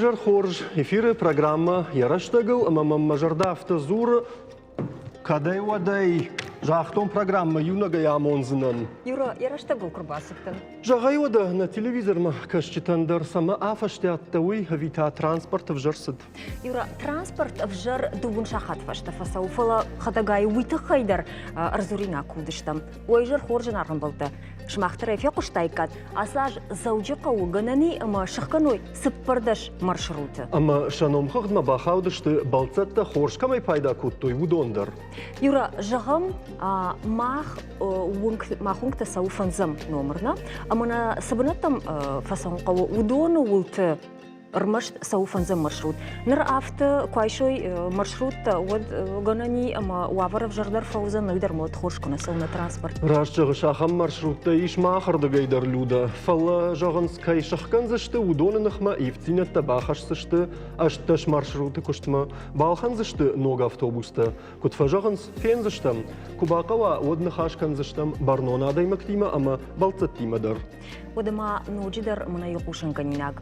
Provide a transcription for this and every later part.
Уӕ изӕр хорз! Эфиры программӕ йӕ рӕстӕгыл ӕмӕ мӕм мӕ зӕрдӕ афтӕ дзуры, кӕдӕй-уӕдӕй загътон программӕ иунӕгӕй амондзынӕн. Юра, йӕ рӕстӕгыл куы рбацыдтӕн. Зӕгъай уӕдӕ, нӕ телевизормӕ кӕсджытӕн дӕр цӕмӕ афӕстиат дӕ уый, ӕви та транспорт ӕвзӕр цыд? Юра, транспорт ӕвзӕр дыууын сахат фӕстӕ фӕцӕуы, фӕлӕ хӕдӕгай уый тыххӕй дӕр ӕрдзуринаг куы уыдыстӕм. Уӕ изӕр хорз зынаргъ ӕмбӕлттӕ! Сымах дӕр ӕй фехъуыстаиккат, ацы аз Дзӕуджыхъӕуы гӕнӕн и ӕмӕ сыхгӕной 14 маршруты. Ӕмӕ сӕ номхыгъдмӕ бахаудысты, бӕлццӕттӕ хорз кӕмӕй пайда кодтой, уыдон дӕр. Юра, зӕгъӕм, мах уынг, мах уынгтӕ цӕуы фӕндзӕм номыр, нӕ? Ӕмӕ нӕ цы бынӕттӕм фӕцӕуын хъӕуы, уыдоны уылты ӕрмӕст цӕуы фӕндзӕм маршрут. Ныр афтӕ куы айсой маршруттӕ, уӕд гӕнӕн и ӕмӕ уавӕр ӕвзӕрдӕр фӕуыдзӕн, уый дӕр мод хорз куы нӕ цӕуы нӕ транспорт. Раст зӕгъыс, ахӕм маршруттӕ ис махырдыгӕй дӕр, Людӕ. Фӕлӕ, зӕгъынц, кӕй сыхгӕндзысты, уыдоны ныхмӕ ивддзинӕдтӕ бахӕсдзысты 18 маршруты куыстмӕ, балхӕндзысты ног автобустӕ. Куыд фӕзӕгъынц, фендзыстӕм. Куы бахъӕуа, уӕд ныхас кӕндзыстӕм бӕрнон адӕймӕгтимӕ ӕмӕ бӕлццӕттимӕ дӕр. Уӕдӕ ма ноджыдӕр мӕнӕ иу хъусынгӕнинаг.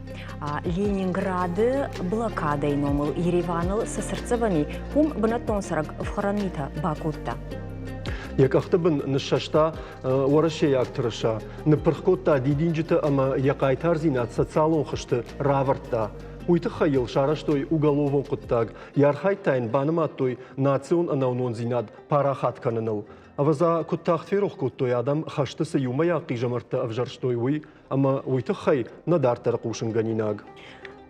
Ленинграды блокадӕйы номыл Ереваныл цы цыртдзӕвӕн и, уым бынӕттон цӕрӕг ӕфхӕрӕн митӕ бакодта. Йӕ къӕхты бын ныссӕста уӕрӕсейаг тырыса, ныппырх кодта дидинджытӕ ӕмӕ йӕ хъайтардзинад социалон хызты равӕрдта. Уый тыххӕй йыл сарӕзтой уголовон хъуыддаг. Йӕ архайд та йын банымадтой национ ӕнӕуынондзинад парахат кӕныныл. Ӕвӕдза, куыд тагъд ферох кодтой адӕм хӕсты цы иумӕйаг хъизӕмӕрттӕ ӕвзӕрстой, уый, ӕмӕ уый тыххӕй нӕ дарддӕры хъусынгӕнинаг.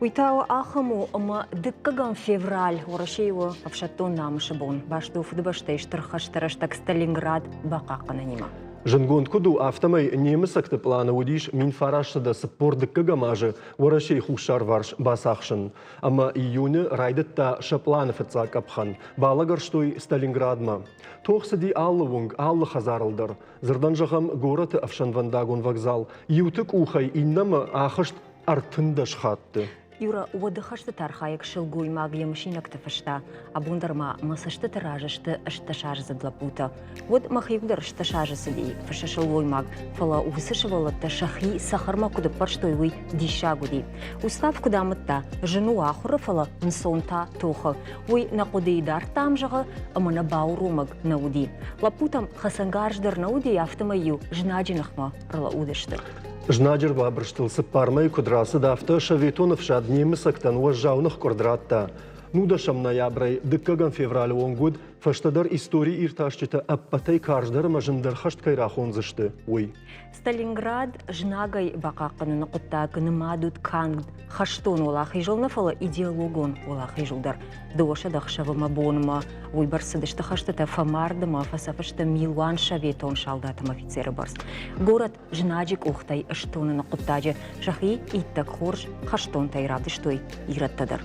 Уый та ахӕм у, ӕмӕ дыккӕгӕм февраль Уӕрӕсейы у ӕфсӕддон намысы бон. Баст у Фыдыбӕстӕйы Стыр хӕсты рӕстӕг Сталинград бахъахъхъӕнынимӕ. Зындгонд куыд у, афтӕмӕй немыцӕгты пъланы уыдис 1942 азы Уӕрӕсейы хуссарварс бацахсын. Ӕмӕ июны райдыдта сӕ пъланы фыццаг къӕпхӕн, балӕгӕрстой Сталинградмӕ. Тох цыди алы уынг, алы хӕдзарыл дӕр. Дзырдӕн зӕгъӕм, горӕты ӕфсӕнвӕндагон вокзал иуты къухӕй иннӕмӕ ахызт 13 хатты. Юра, уӕды хӕстыты архайӕг сылгоймаг йӕ мысинӕгты фыста, абон дӕр ма мӕ цӕстыты раз сты ӕстдӕсаздзыд лӕппутӕ. Уӕд мӕхи дӕр ӕстдӕс азы цыди, фыссы сылгоймаг, фӕлӕ уыцы сывӕллӕттӕ сӕхи цӕхӕрмӕ куыд ӕппӕрстой, уый диссаг уыди. Устав куыд амыдта, зын у ахуыры, фӕлӕ ӕнцон та тохы. Уый нӕ хъуыдыйы дардтам, зӕгъы, ӕмӕ нӕ бауромӕг нӕ уыди. Лӕппутӕм хӕцӕнгарз дӕр нӕ уыди, афтӕмӕй-иу знаджы ныхмӕ ӕрлӕууыдысты. Знаджы рбабырстыл цыппар мӕйы куыд рацыд, афтӕ советон ӕфсад немыцӕгтӕн уӕззау ныхкъуырд радта. Нудӕсӕм ноябрӕй дыккӕгӕм февралы онг уыд, фӕстӕдӕр истори иртасджытӕ ӕппӕтӕй карздӕр ӕмӕ зындӕр хӕст кӕй рахондзысты, уый. Сталинград знагӕй бахъахъхъӕныны хъуыддаг нымад уыд канд хӕстон уӕлахизыл нӕ, фӕлӕ идеологон уӕлахизыл дӕр. Дыууӕсӕдӕ ӕхсӕвы мӕ бонмӕ уыйбӕрц цыдысты хӕстытӕ, фӕмард ӕмӕ фӕцӕф сты милуан советон салдат ӕмӕ офицеры бӕрц. Горӕт знаджы къухтӕй стоныны хъуыддаджы сӕхи иттӕг хорз хӕстонтӕй равдыстой ирӕттӕ дӕр.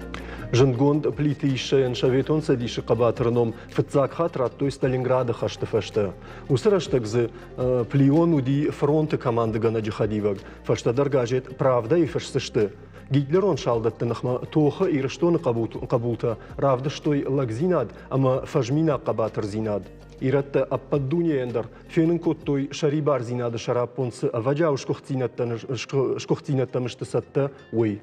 Зындгонд Плиты Иссӕйӕн Советон Цӕдисы хъӕбатыры ном фыццаг хатт радтой Сталинграды хӕсты фӕстӕ. Уыцы рӕстӕг дзы Плион уыди фронты командыгӕнӕджы хӕдивӕг. Фӕстӕдӕр газет «Правда»-йы фысдзысты. Гитлерон салдӕтты ныхмӕ тохы Ирыстоны хъӕбултӕ равдыстой лӕгдзинад ӕмӕ фӕзминаг хъӕбатырдзинад. Ирӕттӕ ӕппӕт дунейӕн дӕр фенын кодтой сӕрибардзинады сӕраппонд цы ӕвӕджиау сгуыхтдзинӕдтӕм сты цӕттӕ, уый.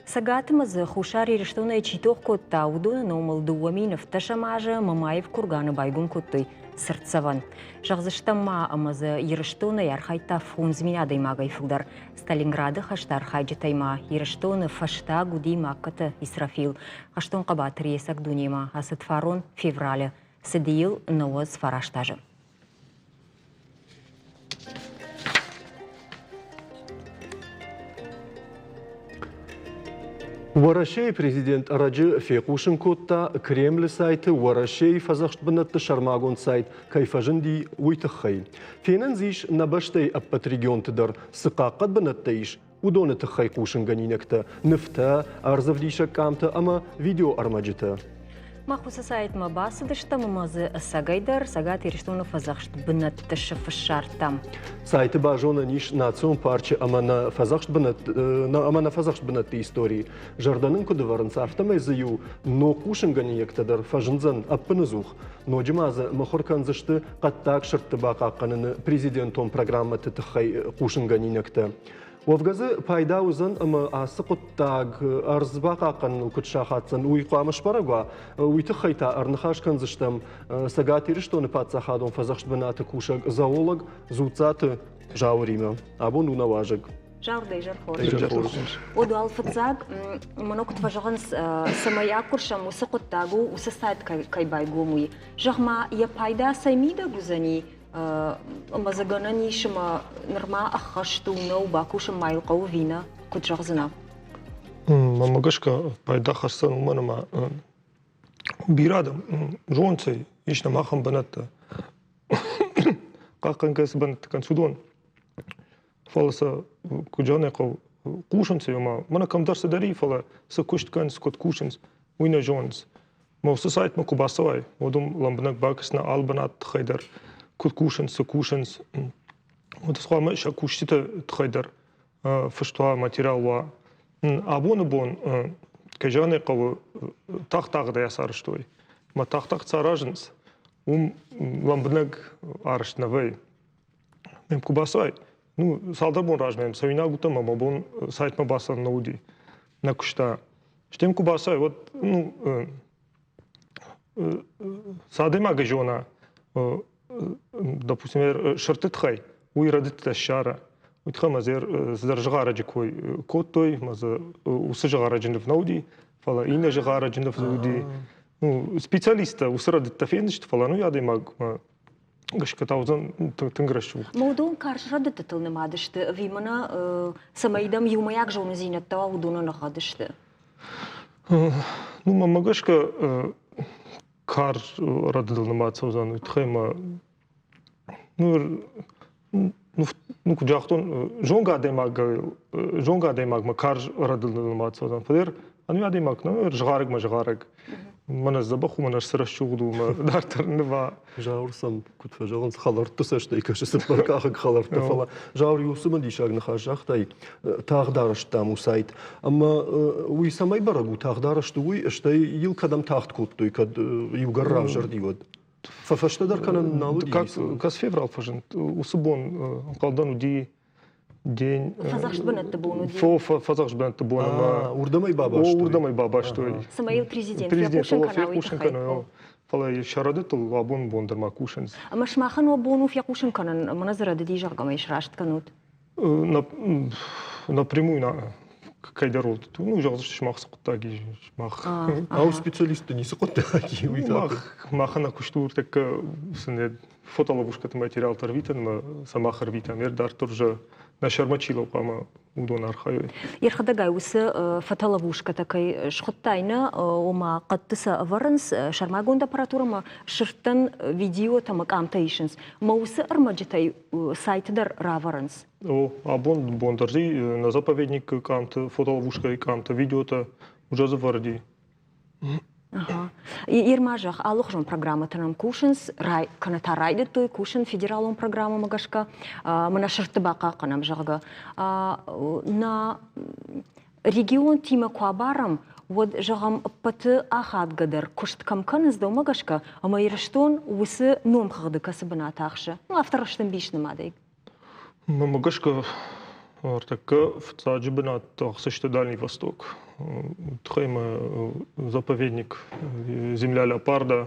Цӕгатмӕ дзы Хуссар Ирыстонӕй чи тох кодта, уыдоны номыл 2015 азы Мамаев курганы байгом кодтой цыртдзӕвӕн. Зӕгъдзыстӕм ма, ӕмӕ дзы Ирыстонӕй архайдта 5000 адӕймагӕй фылдӕр. Сталинграды хӕсты архайджытӕй ма Ирыстоны фӕстаг уыди Магкаты Исрафил. Хӕстон хъӕбатыр йе цӕг дунемӕ ацыд фарон февралы. Цыди йыл 99 азы. Уӕрӕсейы президент ӕрӕджы фехъусын кодта, Кремлы сайты Уӕрӕсейы фӕдзӕхст бынӕтты сӕрмагонд сайт кӕй фӕзынди, уый тыххӕй. Фенӕн дзы ис, нӕ бӕстӕйы ӕппӕт регионты дӕр цы хъахъхъӕд бынӕттӕ ис, уыдоны тыххӕй хъусынгӕнинӕгтӕ, нывтӕ, ӕрдзӕвдисӕг къамтӕ ӕмӕ видеоӕрмӕджытӕ. Мах уыцы сайтмӕ бацыдыстӕм ӕмӕ дзы ӕцӕгӕйдӕр Цӕгат Ирыстоны фӕдзӕхст бынӕтты сыф ссардтам. Сайты базонӕн ис национ парчы ӕмӕ нӕ фӕдзӕхст бынӕтты ӕмӕ нӕ фӕдзӕхст бынӕтты истори. Зӕрдӕ нын куыд ӕвӕрынц, афтӕмӕй дзы иу ног хъусынгӕнинӕгтӕ дӕр фӕзындзӕн ӕппыныдзух. Ноджы ма дзы мыхуыр кӕндзысты хъӕддаг сырдты бахъахъхъӕныны президентон программӕты тыххӕй хъусынгӕнинӕгтӕ. Уӕвгӕ дзы пайда уыдзӕн ӕмӕ ацы хъуыддаг ӕрдз бахъахъхъӕныныл куыд сахаддзӕн, уый хъуамӕ сбӕрӕг уа. Уый тыххӕй та ӕрныхас кӕндзыстӕм Цӕгат Ирыстоны паддзахадон фӕдзӕхст бынаты кусӕг зоолог Дзуццаты Зауыримӕ. Абон у нӕ уазӕг. Зауыр дӕ изӕр хорз. Уӕд уал фыццаг, мӕнӕ куыд фӕзӕгъынц, цӕмӕй ӕккуырсӕм уыцы хъуыддаг у, уыцы сайт кӕй байгом, уый. Зӕгъ-ма, йӕ пайда цӕй мидӕг уыдзӕни, ӕмӕ дзы гӕнӕн ис ӕмӕ нырма ӕххӕст у, нӕу, бакусын ма йыл хъӕуы ӕви нӕ, куыд зӕгъдзынӕ? Мӕнмӕ гӕсгӕ пайда хӕсдзӕн, уымӕн ӕмӕ бирӕ адӕм зонынц ӕй, ис нӕм ахӕм бынӕттӕ, хъахъхъӕнгӕ цы бынӕттӕ кӕнынц, уыдон. Фӕлӕ сӕ куыд зӕгъын ӕй хъӕуы, хъусынц ӕй, ома мӕнӕ кӕмдӕр цыдӕр и, фӕлӕ цы куыст кӕнынц, куыд кусынц, уый нӕ зонынц. Мӕ уыцы сайтмӕ куы бацӕуай, уӕд уым лӕмбынӕг бакӕсынӕ алы бынаты тыххӕй дӕр, куыд кусынц, цы кусынц. Уӕд хъуамӕ сӕ кусджыты тыххӕй дӕр фыст уа, материал уа. Абоны бон, кӕй зӕгъын ӕй хъӕуы, тагъд-тагъдӕй ацарӕзтой. Мӕ тагъд-тагъд цы аразынц, уым лӕмбынӕг арӕзт нӕ вӕййы. Мӕм куы бацӕуай, ну, цалдӕр бон размӕ йӕм цӕуинаг уыдтӕн ӕмӕ мӕ бон сайтмӕ бацӕуын нӕ уыди, нӕ куыста. Стӕй куы бацӕуай, уӕд, ну, цы адӕймагы зона, допустим, сырдты тыххӕй, уый рӕдыдтытӕ ссара. Уый тыххӕй мӕ цыдӕр зыгъарӕджы кой кодтой, мӕ дзы уыцы зыгъарӕджы ныв нӕ уыди, фӕлӕ иннӕ зыгъарӕджы ныв уыди. Ну, специалисттӕ уыцы рӕдыдтӕ фендзысты, фӕлӕ ну адӕймагмӕ гӕсгӕ та уыдзӕн тынг рӕсугъд. Уыдон карз рӕдыдтытыл нымад сты ӕви мӕнӕ цӕмӕй дӕм иумӕйаг зонындзинӕдтӕ уа, уыдоны ныгъгъӕд сты? Ну, мӕнмӕ гӕсгӕ карз рӕдыдыл нымад цӕудзӕн, уый тыххӕй мӕ ну, ну, куыд загътон, зонгӕ адӕймаг зонгӕ адӕймагмӕ карз рӕдыдыл нымад цӕудзӕн. Фӕлӕ ӕнӕуи адӕймаг нӕ згъарӕгмӕ згъарӕг. Мӕнӕ дзӕбӕх у, мӕнӕ цы рӕсугъд у, мӕ дарддӕр ныва. Зауыр сӕм, куыд фӕзӕгъынц, хӕлӕртты цӕстӕй кӕсы цыппӕркъахыг хӕлӕрттӕ, фӕлӕ Зауыр иу цымыдисаг ныхас загътай, тагъд арӕзт дам у сайт. Ӕмӕ уый цӕмӕй бӕрӕг у, тагъд арӕзт у уый, стӕй йыл кӕдӕм тагъд кодтой, кӕд иугӕр равзӕрди, уӕд? Фӕфӕстӕдӕр кӕнӕн нал уыди? Кӕс феврал фӕзынд, уыцы бон ӕнхъӕлдӕн уыди день Фӕдзӕхст бынӕтты бон уыди. Фӕдзӕхст бынӕтты бон ӕмӕ уырдӕм ӕй бабастой. Уырдӕм ӕй бабастой. Цымӕ йыл президент фехъусын кӕна, фехъусын кӕна, фӕлӕ сӕ рӕдыдтыл абон бон дӕр ма кусынц. Ӕмӕ сымахӕн уӕ бон у фехъусын кӕнын, мӕнӕ дзы рӕдыди, зӕгъгӕ, ӕмӕ сраст кӕнут? Напрямую кӕйдӕр уылты. Ну, зӕгъдзысты, сымах цы хъуыддаг ис, сымах. Ау, специалистты ницы хъуыддаг и, уый та. Махӕн нӕ куыст у ӕртӕккӕ цы фотоловушкӕты материалтӕ ӕрвитын ӕмӕ сӕ мах ӕрвитӕм. Ер дарддӕр уже нӕ сӕрмӕ чи лӕу хъуамӕ уыдон архайой. Йӕхӕдӕгӕй уыцы фотоловушкӕтӕ кӕй схуыдтай, нӕ, ома хъӕдты сӕ ӕвӕрынц сӕрмагонд аппаратурӕмӕ, сырдтӕн видеотӕ ӕмӕ къамтӕ исынц. Мӕ уыцы ӕрмӕджытӕй сайты дӕр равӕрынц. О, абон бон дӕр на заповедникы къамты, фотоловушкӕйы къамты, видеотӕ уже завӕрди. Ага. Ирма зӕгъ, алыхуызон программӕтӕ нӕм кусынц, рай, кӕнӕ та райдыдтой кусын федералон программӕмӕ гӕсгӕ, мӕнӕ сырдты бахъахъхъӕнӕм, зӕгъгӕ. Нӕ регионтимӕ куы абарӕм, уӕд, зӕгъӕм, ӕппӕты ахадгӕдӕр куыст кӕм кӕнынц, дӕумӕ гӕсгӕ, ӕмӕ Ирыстон уыцы номхыгъды кӕцы бынат ахсы? Ну, афтӕ рӕстӕмбис нымадӕй. Мӕнмӕ гӕсгӕ, ӕртӕккӕ фыццаджы бынат ахсысты Дальний Восток. Тыххӕй мӕ заповедник Земля леопарда,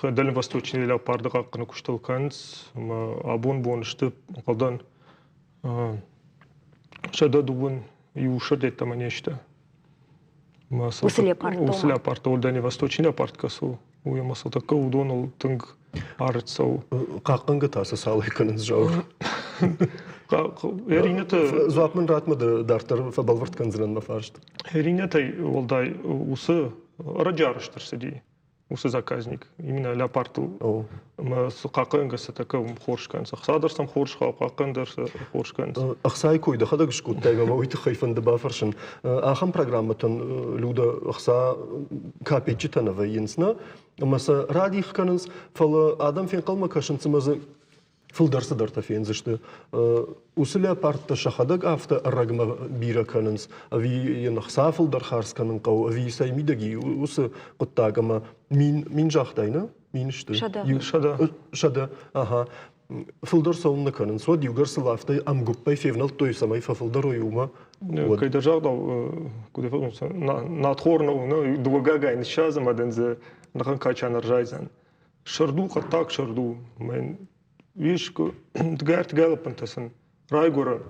Дальневосточный леопарды хъахъхъӕны куыстыл кӕнынц ӕмӕ абон бон сты ӕнхъӕлдӕн 121 сырдеттӕмӕ не сты. Уыцы леопард Уыцы леопард, Дальневосточный леопард кӕцы у, уый ӕмӕ сыл тӕккӕ уыдоныл тынг арыд цӕуы. Хъахъхъӕнгӕ та сӕ цалӕй кӕнынц, Зауыр? Эринӕтӕ Дзуапп мын ратт, мӕ дарддӕр фӕбӕлвырд кӕндзынӕн мӕ фарст. Эринӕтӕй уӕлдай уыцы ӕрӕджы арӕзт ӕрцыди уыцы заказник, именно леопардыл. Ӕмӕ цы хъахъхъӕнгӕ сӕ тӕккӕ хорз кӕнынц. Ӕхца дӕр сӕм хорз хауы, хъахъхъӕн дӕр сӕ хорз кӕнынц. Ӕхцайы кой дӕхӕдӕг скодтай ӕмӕ уый тыххӕй фӕнды бафӕрсын. Ахӕм программӕтӕн, Люда, ӕхца капеччытӕ нӕ вӕййынц, нӕ? Ӕмӕ сӕ радих кӕнынц, фӕлӕ адӕм фенхъӕлмӕ кӕсынц ӕмӕ дзы фылдӕр цыдӕртӕ фендзысты. Уыцы леопардтӕ сӕхӕдӕг афтӕ ӕрӕгмӕ бирӕ кӕнынц, ӕви йын ӕхца фылдӕр хардз кӕнын хъӕуы, ӕви цӕй мидӕг и уыцы хъуыддаг ӕмӕ мин, мин загътай, нӕ? Мин сты. Сӕдӕ. Сӕдӕ. Сӕдӕ, ага. фылдӕр цӕуын нӕ кӕнынц, уӕд иугӕр сыл афтӕ ӕмгуыппӕй февнӕлдтой, цӕмӕй фӕфылдӕр уой, уымӕ. Кӕйдӕр загъдау, куыд надхор нӕу, дыууӕ гагайы ныссадз ӕмӕ дын дзы ныхын качан ӕрзайдзӕн. Сырд у, хъӕддаг сырд у. Мӕн ис дгӕртгӕ лӕппынтӕ сын райгуыры,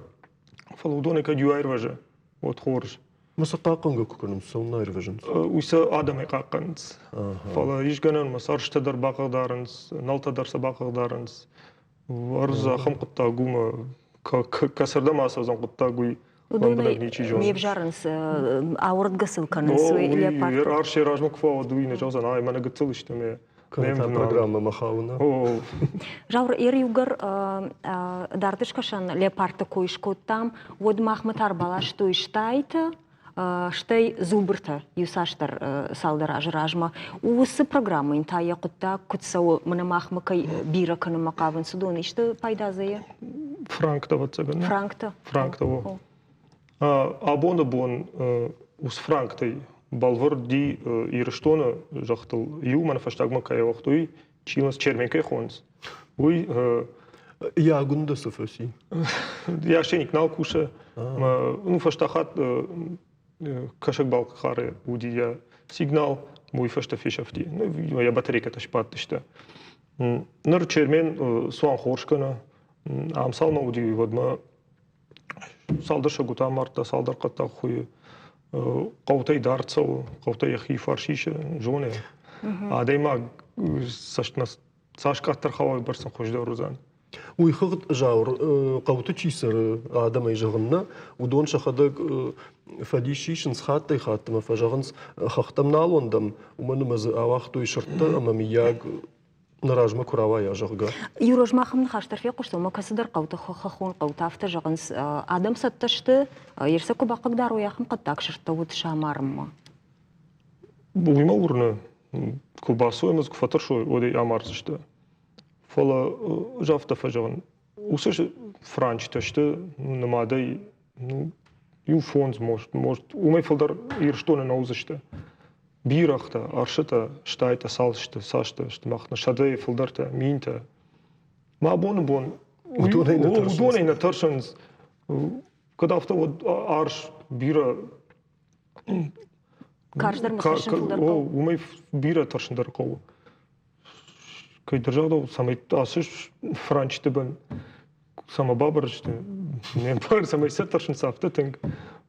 фӕлӕ уыдонӕй кӕд иу аирвӕзы, уӕд хорз. Мӕ сӕ хъахъхъӕнгӕ куы кӕнынц, цӕуылнӕ ирвӕзынц? Уый сӕ адӕмӕй хъахъхъӕнынц. Фӕлӕ ис гӕнӕн, мӕ сӕрстӕ дӕр бахъыгдарынц, нӕлтӕ дӕр сӕ бахъыгдарынц. Ӕрдз ахӕм хъуыддаг у, мӕ кӕцырдӕм ацӕудзӕн хъуыддаг, уый Уыдонӕй не взарынц, ауырдгӕ сыл кӕнынц, уый леопард. Арс йӕ размӕ куы фӕуад, уый нӕ зӕгъдзӕн, ай, мӕнӕ гыццыл сты ме. Кӕнӕ та программӕмӕ хауы, Зауыр, иугӕр дард скӕсӕн леопардты кой скодтам, уӕд махмӕ та ӕрбаластой стайты, стӕй зубртӕ иуцасдӕр цалдӕр азы размӕ. Уыцы программӕйӕн та йӕ хъуыддаг куыд цӕуы, мӕнӕ махмӕ кӕй бирӕ кӕнынмӕ хъавынц, уыдон исты пайда дзы? Франктӕ, ӕвӕццӕгӕн. Франктӕ? Франктӕ, о. Абоны бон уыцы франктӕй бӕлвырд ди Ирыстоны зӕххытыл иу мӕнӕ фӕстагмӕ кӕй ауагътой, чи нас Чермен кӕй хонынц, уый Йӕ Агуындӕ цы фӕци? Йӕ ошейник нал кусы. Ну, фӕстаг хатт Кӕсӕг-Балхъары уыди йӕ сигнал, уый фӕстӕ фесӕфти. Ну, йӕ батарейкӕтӕ сбадтысты. Ныр Чермен цуан хорз кӕны. Ам цалмӕ уыди, уӕдмӕ Цалдӕр сӕгуыт амардта, цалдӕр хъӕддаг хуыйы. Хъӕутӕй дард цӕуы, хъӕутӕ йӕхи фарс исы, зоны. Адӕймаг цӕстмӕ цас къаддӕр хауа, уыйбӕрц ын хуыздӕр уыдзӕн. Уый хыгъд Зауыр, хъӕуты чи цӕры, адӕмӕй зӕгъын нӕ, уыдон сӕхӕдӕг фӕдис сисынц хаттӕй-хатт ӕмӕ фӕзӕгъынц, хӕхтӕм нал уӕндӕм, уымӕн ӕмӕ дзы ауагътой сырдтӕ ӕмӕ мыййаг нӕ размӕ куы рауайа, зӕгъгӕ. Иу размӕ ахӕм ныхас дӕр фехъуыстон, ӕмӕ кӕцыдӕр хъӕуты, хӕххон хъӕуты афтӕ зӕгъынц, адӕм цӕттӕ сты, йе сӕ куы бахъыгдарой, ахӕм хъӕддаг сырдтӕ уыд сӕ амарынмӕ. Уый мӕ уырны, куы бацой ӕмӕ дзы куы фӕтӕрсой, уӕд ӕй амардзысты. Фӕлӕ ӕз афтӕ фӕзӕгъын, уыцы франчытӕ сты нымадӕй ну, иу фондз, может, может, уымӕй фылдӕр Ирыстоны нӕ уыдзысты. Бирӕгътӕ, ӕрсытӕ, стайтӕ цал сты, цастӕ сты махмӕ, сӕдӕйы фылдӕртӕ, минтӕ. Мӕ абоны бон уыдонӕй нӕ тӕрсынц. Уыдонӕй нӕ тӕрсынц. Кӕд афтӕ уӕд арс бирӕ Карздӕр ма тӕрсын фылдӕр хъӕуы. Уымӕй бирӕ тӕрсын дӕр хъӕуы. Кӕйдӕр загъдау, цӕмӕй ацы франчыты бын цӕмӕ бабырсты, не мбарын, цӕмӕй сӕ тӕрсынц афтӕ тынг.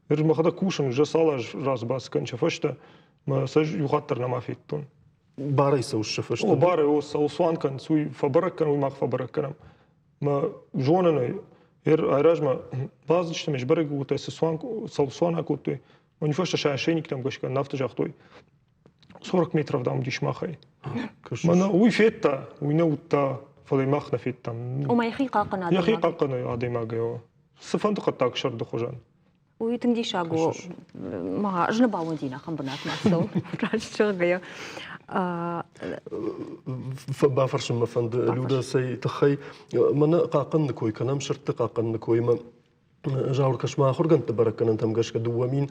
Ӕз мӕхӕдӕг кусын, уже цал аз разбац кӕнын сӕ фӕстӕ, мӕ сӕ иу хатт дӕр нӕма федтон. Барӕй цӕуыс сӕ фӕстӕ? О, барӕй, о, цӕуыл цуан кӕнынц, уый фӕбӕрӕг кӕнӕм, уый мах фӕбӕрӕг кӕнӕм. Мӕ зонын ӕй, айразмӕ бацыдыстӕм, сбӕрӕг кодтой, цы цуан, цӕуыл цуан акодтой. Они фӕстӕ сӕ ошейниктӕм гӕсгӕ афтӕ загътой, 40 метров дам уыдис махӕй. Мӕнӕ уый федта, уый нӕ уыдта, фӕлӕ мах нӕ федтам. Ома йӕхи хъахъхъӕны адӕймаг. Йӕхи хъахъхъӕны адӕймагӕй, цыфӕнды хъӕддаг сырды хуызӕн. Уый тынг диссаг у. Ма ӕз нӕ бауӕндин ахӕм бынатмӕ цӕуын, раст зӕгъгӕйӕ. Бафӕрсын мӕ фӕнды, Люда, цӕй тыххӕй мӕнӕ хъахъхъӕныны кой кӕнӕм, сырдты хъахъхъӕныны коймӕ Зауыр, кӕс-ма, ахуыргӕндты бӕрӕггӕнӕнтӕм гӕсгӕ 2000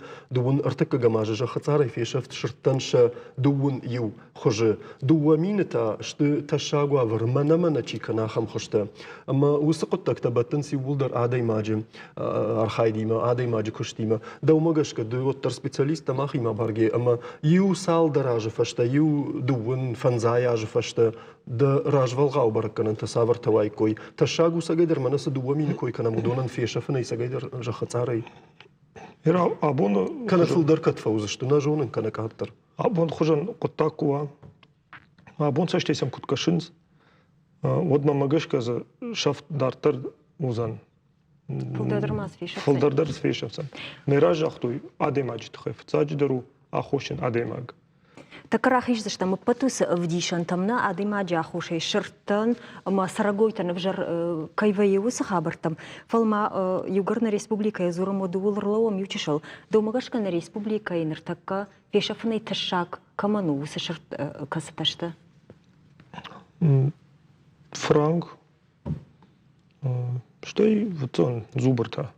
ӕртыккӕгӕм азы зӕххыцъарӕй фесӕфт сырдтӕн сӕ дыууын иу хуызы. 2000 та сты тӕссаг уавӕры, мӕнӕ-мӕнӕ чи кӕны, ахӕм хуызтӕ. Ӕмӕ уыцы хъуыддӕгтӕ бӕттынц иууылдӕр адӕймаджы архайдимӕ, адӕймаджы куыстимӕ. Дӕумӕ гӕсгӕ ды уӕддӕр специалист дӕ махимӕ баргӕ ӕмӕ иу цалдӕр азы фӕстӕ, иу дыууын фӕндзай азы фӕстӕ Дӕ развӕлгъау бӕрӕггӕнӕнтӕ цавӕртӕ уаиккой? Тӕссаг у цӕгӕйдӕр мӕнӕ цы 2000 кой кӕнӕм, уыдонӕн фесӕфынӕй цӕгӕйдӕр зӕххы цъарӕй? Абон кӕнӕ фылдӕр кӕд фӕуыдзысты, нӕ зонын, кӕнӕ къаддӕр. Абон хуызӕн хъуыддаг куы уа, абон цӕстӕй сӕм куыд кӕсынц, уӕд мӕмӕ гӕсгӕ дзы сӕфт дарддӕр уыдзӕн. Фылдӕр дӕр ма фесӕфдзӕн. Фылдӕр дӕр фесӕфдзӕн. Нӕ разагътой адӕймаджы тыххӕй. Фыццаджыдӕр у аххосджын адӕймаг. Тӕккӕ рахиздзыстӕм ӕппӕт уыцы ӕвдисӕнтӕм нӕ адӕймаджы аххосӕй сырдтӕн ӕмӕ цӕрӕгойтӕн ӕвзӕр кӕй вӕййы, уыцы хабӕрттӕм. Фӕлӕ ма иугӕр нӕ республикӕйы дзурӕм, уӕд ууыл ӕрлӕууӕм иучысыл. Дӕумӕ гӕсгӕ нӕ республикӕйы ныртӕккӕ фесӕфынӕй тӕссаг кӕмӕн у, уыцы сырд кӕцытӕ сты? Франк, стӕй уыдон зубртӕ.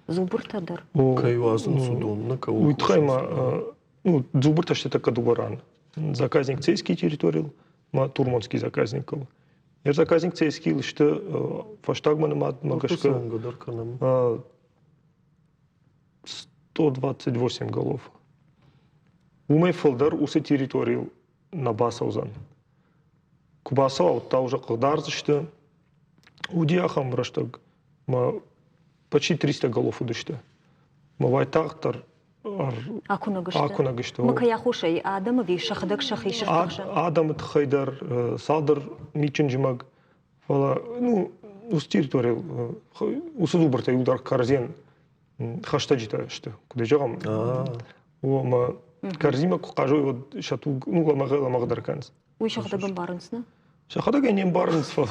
Зубртӕ дӕр? Кӕй уадзынц уыдон, нӕ кӕуыл Уый тыххӕй ма ну, зубртӕ сты тӕккӕ дыууӕ ран. Заказник Цейский территорийыл ма Турмонский заказникыл. Йӕ заказник цейскил сты фӕстагмӕ нымадмӕ гӕсгӕ 128 голов. Уымӕй фылдӕр уыцы территорийыл нӕ бацӕудзӕн. Куы бацӕуа, уӕд та уже хъыгдардзысты. Уыди ахӕм рӕстӕг, мӕ почти 300 голов уыдысты. Мӕ уайтагъддӕр Акуынӕг сты. Акуынӕг сты. Мӕ кӕй аххосӕй адӕмы ӕви сӕхӕдӕг сӕхи сырдты Адӕмы тыххӕй дӕр цалдӕр митджын зымӕг, фӕлӕ ну, уыцы территорийыл уыцы зубртӕ иу дӕр кӕрдзен хӕстӕджытӕ сты, куыд зӕгъӕм. Ӕмӕ кӕрдзимӕ куы хъазой, уӕд сӕ туг ну, лӕмӕгъӕй-лӕмӕгъдӕр кӕнынц. Уый сӕхӕдӕг ӕмбарынц, нӕ? Сӕхӕдӕг ӕй не мбарынц, фӕлӕ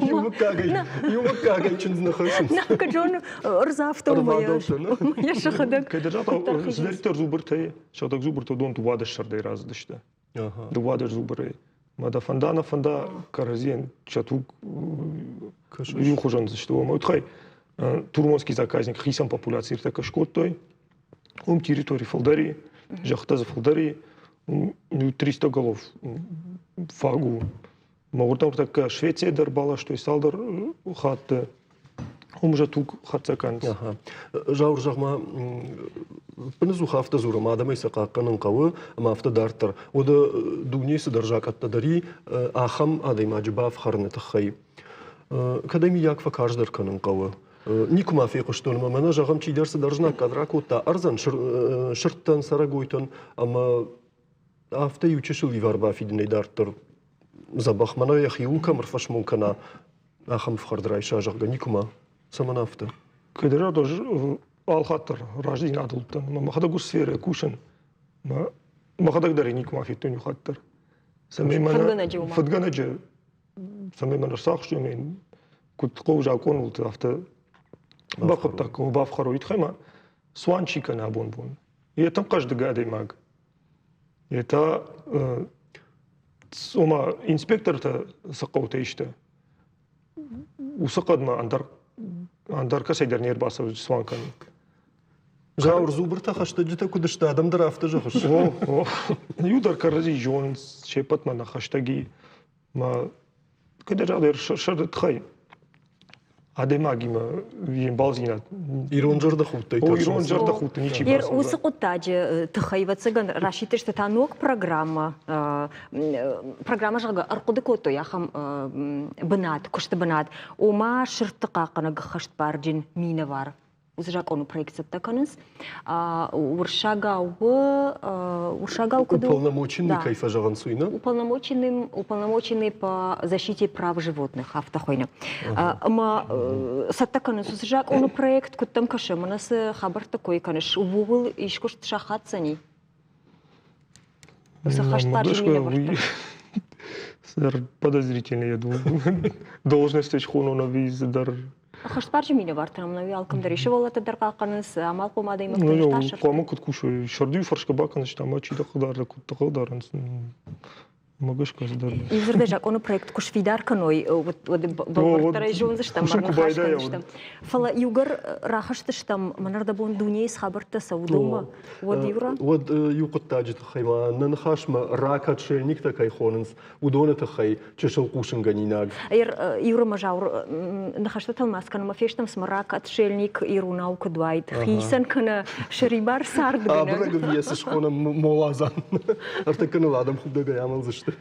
иу мыггагӕй иу мыггагӕй чындз нӕ хӕссынц. Нӕ, куыд зоны, ӕрдзафтӕ йӕ сӕхӕдӕг. Кӕддӕр загъта, цыдӕриддӕр зубртӕй, сыгъдӕг зубртӕ уыдон дыууадӕс сӕрдӕй рацыдысты. Дыууадӕс зубрӕй. Мӕ дӕ фӕнда, нӕ фӕнда, кӕрӕдзийӕн сӕ туг иухуызон сты. Уымӕй тыххӕй Турмонский заказник хицӕн популяци ӕртӕккӕ скодтой. Уым территори фылдӕр и, зӕххытӕ дзы фылдӕр и, ну, 300 голов фаг у. Мӕ уырдӕм тӕккӕ Швецийӕ дӕр баластой цалдӕр хатты. Уым же туг хӕццӕ кӕнынц. Зауыр, зӕгъ-ма, ӕппынӕдзух афтӕ дзурӕм, адӕмӕй сӕ хъахъхъӕнын хъӕуы ӕмӕ афтӕ дарддӕр. Уӕдӕ дунейы цыдӕр закъӕттӕ дӕр и ахӕм адӕймаджы бафхӕрыны тыххӕй. Кӕд ӕй миййаг фӕкарздӕр кӕнын хъӕуы? Никуы ма фехъуыстон ӕмӕ мӕнӕ, зӕгъӕм, чидӕр цыдӕр знаггад ракодта ӕрдзӕн, сырдтӕн, цӕрӕгойтӕн ӕмӕ афтӕ иу чысыл ивар бафидынӕй дарддӕр дзӕбӕх мӕнӕ йӕхиуыл кӕм ӕрфӕсмон кӕна, ахӕм ӕфхӕрд райса, зӕгъгӕ, никуы ма. Цӕмӕн афтӕ? Кӕддӕр алхатт дӕр раздзинадыл уыдтӕн ӕмӕ мӕхӕдӕг уыцы сферӕйы кусын. Мӕхӕдӕг дӕр ӕй никуы ма федтон иу хатт дӕр. Цӕмӕй мӕнӕ фыдгӕнӕджы цӕмӕй мӕн ӕрцахстой, ӕмӕ йын куыд хъӕуы закъон уылты, афтӕ бахъуыддаг кӕнон, бафхӕрой. Тыххӕй ма цуан чи кӕны абон бон? Йе тынг хъӕздыг адӕймаг, йе та ома инспектортӕ цы хъӕутӕй сты, уыцы хъӕдмӕ ӕндӕр ӕндӕр кӕцӕйдӕр не рбацӕуы цуан кӕнын. Зауыр, зубртӕ хӕстӕджытӕ куыд сты, адӕм дӕр афтӕ зӕгъыс? О, о. Иу дӕр кӕрӕдзи зонынц, се ппӕтмӕ нӕ хӕстӕги. Мӕ кӕддӕр загъд сӕрды тыххӕй адӕймагимӕ йе мбалдзинад. Ирон зӕрдӕхудтӕй О, ирон зӕрдӕхудты ничи бацӕудзӕн. Уыцы хъуыддаджы тыххӕй, ӕвӕццӕгӕн, расидтысты та ног программӕ. Программӕ, зӕгъгӕ, ӕрхъуыды кодтой ахӕм бынат, куысты бынат. Ома сырдты хъахъхъӕнӕг ӕххӕстбарджын минӕвар уыцы закъоны проект цӕттӕ кӕнынц. Уырыссагау уырыссагау куыд у? Уполномоченный кӕй фӕзӕгъынц, уый нӕ? Уполномоченный, уполномоченный по защите прав животных, афтӕ хуыйны. Ӕмӕ цӕттӕ кӕнынц уыцы закъоны проект, куыд дӕм кӕсы, мӕнӕ цы хабӕрттӕ кой кӕныс, ууыл искуыст сахаддзӕни? Цы минӕвӕрттӕ? Цыдӕр подозрительный, я думаю. Должность схонон ӕви цыдӕр Хӕстбарджы минӕвӕрттӕ нӕм нӕуи алкӕм дӕр ис сывӕллӕттӕ дӕр хъахъхъӕнынц, амалхъом адӕймӕгтӕ Ну, хъуамӕ куыд кусой, сӕрды фӕрсгӕ бакӕныс, ӕмӕ чи дӕ хъыгдары, куыд дӕ хъыгдарынц. Мӕ гӕсгӕ цыдӕр. Иудзырдӕй закъоны проект куы сфидар кӕной, уӕд бӕлвырддӕрӕй зондзыстӕм, ныхас кӕндзыстӕм. Фӕлӕ иугӕр рахызтыстӕм, мӕнӕрдӕбон дунейы цы хабӕрттӕ цӕуы, уыдонмӕ, уӕд иу ран. Уӕд иу хъуыддаджы тыххӕй ма нӕ ныхасмӕ ракӕд-шельниктӕ кӕй хонынц, уыдоны тыххӕй чысыл хъусынгӕнинаг. Юра Мазаур ныхӕстӕ тӕлмац кӕнынмӕ фестӕм, цыма рак отшельник иронау куыд уайд, хицӕн кӕнӕ сӕрибар цардгӕнӕг. Абырӕг ӕви цы схонӕм моладзан. Ӕртӕккӕ ныл адӕм худӕгӕй амӕлдзысты.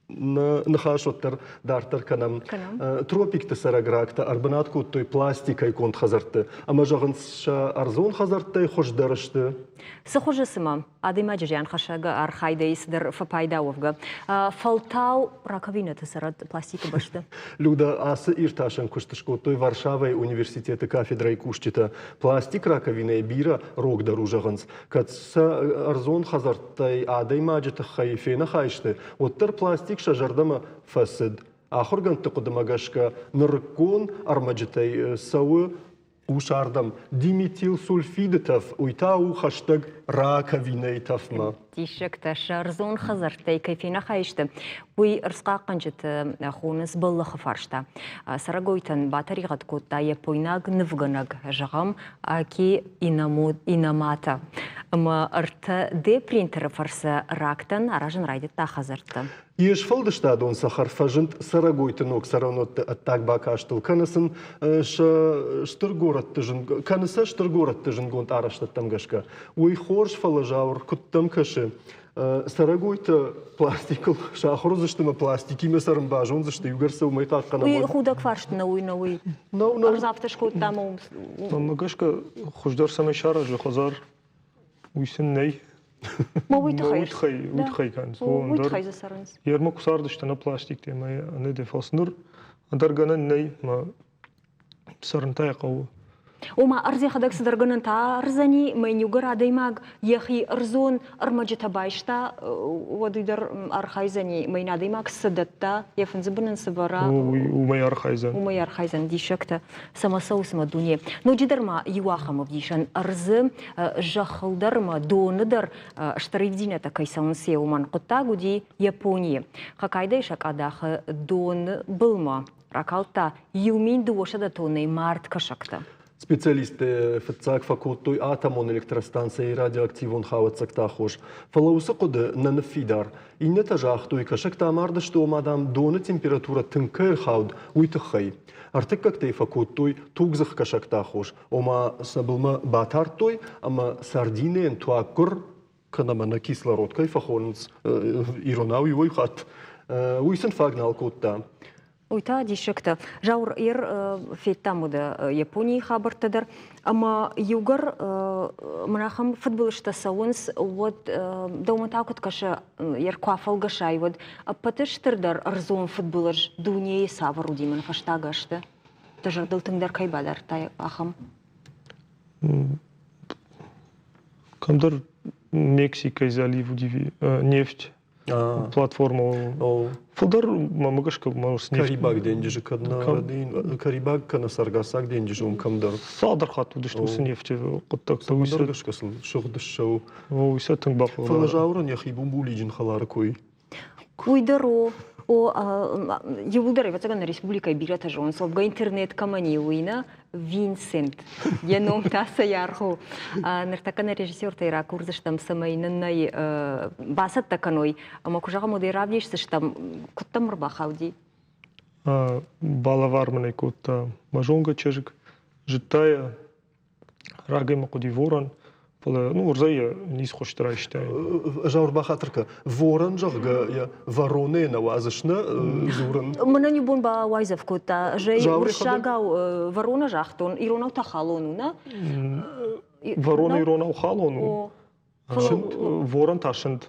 Нӕ ныхас уӕддӕр дарддӕр кӕнӕм. Тропикты цӕрӕг рактӕ ӕрбынат кодтой пластикӕй конд хӕдзӕртты ӕмӕ зӕгъынц, сӕ ӕрдзон хӕдзӕрттӕй хуыздӕр сты. Цы хуызы цымӕ адӕймаджы зианхӕссӕг архайдӕй цыдӕр фӕпайда уӕвгӕ. Фӕлтау раковинӕты цӕрӕд пластикы бӕсты. Люда, ацы иртасӕн куыст скодтой Варшавӕйы университеты кафедрӕйы кусджытӕ. Пластик раковинӕйы бирӕ рогдӕр у, зӕгъынц. Кӕд сӕ ӕрдзон хӕдзӕрттӕй адӕймаджы тыххӕй фенӕхай сты, уӕддӕр пластик сӕ зӕрдӕмӕ фӕцыд. Ахуыргӕндты хъуыдымӕ гӕсгӕ, нырыккон ӕрмӕджытӕй цӕуы Хъус ардӕм, диметилсульфиды тӕф, уый та у хӕстӕг раковинӕйы тӕфмӕ. Диссӕгтӕ сӕ ӕрдзон хӕдзӕрттӕй кӕй фенӕхай сты, уый ӕрдзхъахъхъӕнджыты хонынц бӕллӕхы фарста. Цӕрӕгойтӕн батӕригъӕд кодта япойнаг нывгӕнӕг, зӕгъӕм, Аки Инамата. Ӕмӕ 3D-принтеры фӕрцы рактӕн аразын райдыдта хӕдзӕрттӕ. Йе сфӕлдыстадон цӕхӕр фӕзынд цӕрӕгойты ног цӕрӕнуӕтты ӕддаг бакастыл, кӕнӕ сын сӕ стыр горӕтты кӕны сӕ стыр горӕтты зындгонд арӕзтӕдтӕм гӕсгӕ. Уый хорз, фӕлӕ Зауыр куыдтӕм кӕсы, цӕрӕгойтӕ пластикыл сахуыр уыдзысты ӕмӕ пластикимӕ цӕрын базондзысты, иугӕр сӕ уымӕй хъахъхъӕнӕм. Уый худӕг фарст нӕу, уый нӕу уый. Нӕу, нӕу. Ӕрдз афтӕ скодта ӕмӕ Мӕнмӕ гӕсгӕ хуыздӕр цӕмӕй саразы хӕдзар, уый сын нӕй. Ма уый тыххӕй. Уый тыххӕй, уый тыххӕй кӕнынц. Уый тыххӕй дзы цӕрынц. Ермӕ куы цардысты ӕнӕ пластиктӕ ӕмӕ ӕнӕ де фӕлӕ ныр ӕндӕр гӕнӕн нӕй, мӕ цӕрын та йӕ хъӕуы. Ома ӕрдз йӕхӕдӕг цыдӕр гӕнӕнтӕ ардзӕни, мӕ иугӕр адӕймаг йӕхи ӕрдзон ӕрмӕджытӕ байста, уӕд уый дӕр архайдзӕни, мӕ йын адӕймаг цы дӕтта, йӕ фындзы бын ын цы вӕра, уымӕй архайдзӕн. Уымӕй архайдзӕн диссӕгтӕ. Цӕмӕ цӕуы цымӕ дуне? Ноджыдӕр ма иу ахӕм ӕвдисӕн ӕрдзы зӕххыл дӕр ӕмӕ доны дӕр стыр ивддзинӕдтӕ кӕй цӕуынц, уымӕн хъуыддаг уыди Японийы. Хоккайдойы сакъадахы доны былмӕ ракалдта 1200 тоннӕйы мард кӕсӕгтӕ. Специалисттӕ фыццаг фӕкодтой атомон электростанцӕйы радиоактивон хауӕццӕгты аххос. Фӕлӕ уыцы хъуыды нӕ ныффидар. Иннӕтӕ загътой, кӕсӕгтӕ амардысты, ома, дам, доны температурӕ тынг кӕй ӕрхауд, уый тыххӕй. Ӕртыккӕгтӕй фӕкодтой тугдзых кӕсӕгты аххос, ома сӕ былмӕ батардтой ӕмӕ сардинӕйӕн туаггуыр кӕнӕ мӕнӕ кислород кӕй фӕхонынц иронау иуӕй хатт, уый сын фаг нал кодта. Уый та диссӕгтӕ. Зауыр, ер федтам уыд Японийы хабӕрттӕ дӕр, ӕмӕ иугӕр мын ахӕм фыдбылызтӕ цӕуынц, уӕд дӕумӕ та куыд кӕсы, ер куы афӕлгӕсай, уӕд ӕппӕты стырдӕр ӕрдзон фыдбылыз дунейы цавӕр уыди мӕн фӕстаг азты? Дӕ зӕрдыл тынгдӕр кӕй бадардтай, ахӕм? Кӕмдӕр Мексикӕйы залив уыди нефть платформа. Фылдӕр мӕм гӕсгӕ Карибаг денджызы кӕд нӕ Карибаг кӕнӕ Саргасаг денджызы уым кӕмдӕр. Цалдӕр хатт уыдысты уыцы нефты хъуыддӕгтӕ. Уый гӕсгӕ сыл сыгъд ссӕуы. Уый сӕ тынг бахъуыд. Фӕлӕ Зауырӕн йӕхи бумбулиджын хӕлары кой. Уый дӕр у. О, иууылдӕр, ӕвӕццӕгӕн, нӕ республикӕйы бирӕтӕ зонынц, уӕвгӕ интернет кӕмӕн и, уый нӕ Винсент. Йӕ ном та цӕй аргъ у. Ныртӕккӕ нӕ режиссертӕй ракурдзыстӕм, цӕмӕй нын нӕ бацӕттӕ кӕной ӕмӕ куы зӕгъӕм, уӕд ӕй равдисдзыстӕм, куыд дӕм ӕрбахауди? Балӕвар мын ӕй кодта мӕ зонгӕ чызг. Зыдта йӕ, рагӕй мӕ хъуыди ворон, фӕлӕ ну ӕрдзӕй йӕ ницы хуызты райстай. Зауыр бахатыр кӕ, ворон, зӕгъгӕ, йӕ вороне нӕ уадзыс нӕ дзурын. Мӕнӕн иу бон бауайдзӕф кодта, зӕй уырыссагау ворона загътон, иронау та халон у, нӕ? Ворона иронау халон у. Ворон та сынт.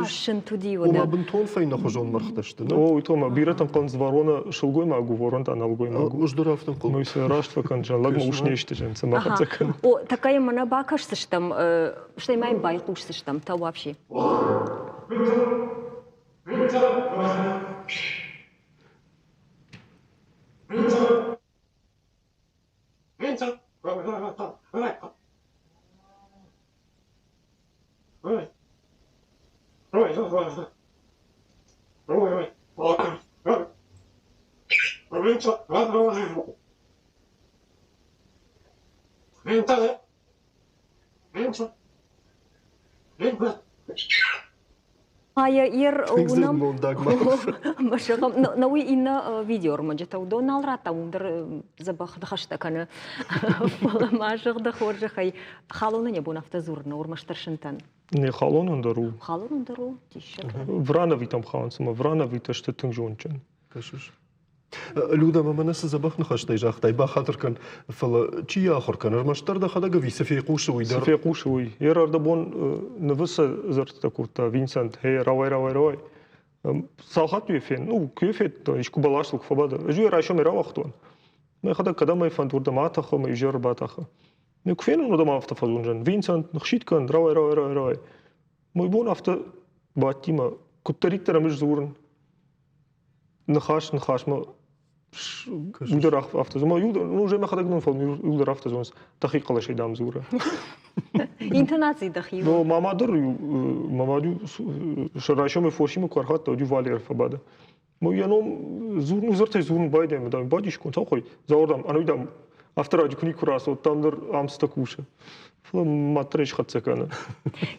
Сынт уыди. Ома бынтон фӕйнӕхуызон мӕргътӕ сты. О, уый то ма бирӕтӕм хъӕуынц ворона сылгоймаг у, ворон та нӕлгоймаг у. Ӕз дӕр афтӕ ӕнхъӕл. Ну, сӕ раст фӕкӕнджын, лӕгмӕ ус не сты, зӕн, цӕмӕ хӕццӕ кӕн. О, такая мӕнӕ бакӕсдзыстӕм, стӕй ма йын байхъусдзыстӕм, та вообще. Ер уынӕм, науи иннӕ видеоӕрмӕджытӕ уыдон нал радтам, уым дӕр дзӕбӕх ныхӕстӕ кӕны. Фӕлӕ ма зӕгъ дӕ хорзӕхӕй, халонӕн йӕ бон афтӕ дзурын у ӕрмӕстдӕр сынтӕн. Не, халонӕн дӕр у. Халонӕн дӕр у, диссаг. Врановитӕм хауынц ӕмӕ Врановитӕ сты тынг зондджын. Кӕсыс? Люда, мӕ мӕнӕ цы дзӕбӕх ныхӕстӕй загътай, бахатыр кӕн, фӕлӕ чи йӕ ахуыр кӕны, ӕрмӕстдӕр дӕхӕдӕг ӕви цы фехъусы, уый дӕр? Цы фехъусы, уый. Йе рӕрдӕбон нывы цы дзырдтӕ кодта Винсент, гъе, рауай, рауай, рауай. Цал хатты йӕ фен, ну, куы йӕ федтон, искуы бӕласыл куы фӕбады. Ӕз йӕ райсомӕй рауагътон. Мӕхӕдӕг кӕдӕм ӕй фӕнд, уырдӕм атӕхы ӕмӕ изӕры батӕхы. Ну, куы фенон, уӕд ӕм афтӕ фӕдзурдзӕн. Винсент, ныхсид кӕн, рауай, рауай, рауай, рауай. Мой бон афтӕ бадти мӕ куыддӕриддӕр ӕм сдзурын, ныхас ныхасмӕ уый дӕр афтӕ дзуры. Ну, уже мӕхӕдӕг нон фӕлмӕ иу дӕр афтӕ дзурынц, дӕхи хъӕлӕсӕй дам дзуры. Интонаци дӕхи. Но мама дӕр мама райсомӕй фосимӕ куы ӕрхатта, уӕд-иу Валер фӕбады. Йӕ ном дзурын, дзырдтӕй дзурын байдайӕм, дам, бадис кодта, охой, Зауыр, дам, ӕнӕуи, дам, афтӕ раджы куы никуы рацыд, там дӕр ам цытӕ кусы. Фӕлӕ маддӕр схӕццӕ кӕны.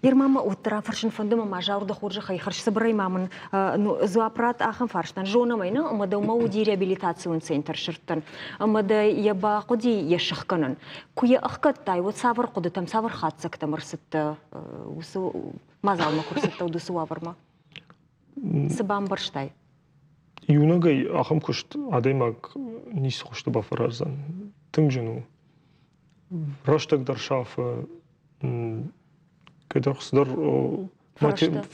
Ерма мӕ уӕддӕр афӕрсын фӕнды мӕ ма Зауыр дӕ хорзӕхӕй хӕрзцыбырӕй ма мын дзуапп ратт ахӕм фарстӕн. Зонӕм ӕй, нӕ, ӕмӕ дӕумӕ уыди реабилитацион центр сырдтӕн, ӕмӕ дӕ йӕ бахъуыди йӕ сыхгӕнын. Куы йӕ ӕхгӕдтай, уӕд цавӕр хъуыдытӕм, цавӕр хатдзӕгтӕм ӕрцыдтӕ уыцы мадзалмӕ куы рцыдтӕ, уыцы уавӕрмӕ? Цы бамбӕрстай? Иунӕгӕй ахӕм куыст адӕймаг ницы хуызты бафӕраздзӕн. Тынг зын у. Рӕстӕг дӕр сафы, кӕддӕр цыдӕр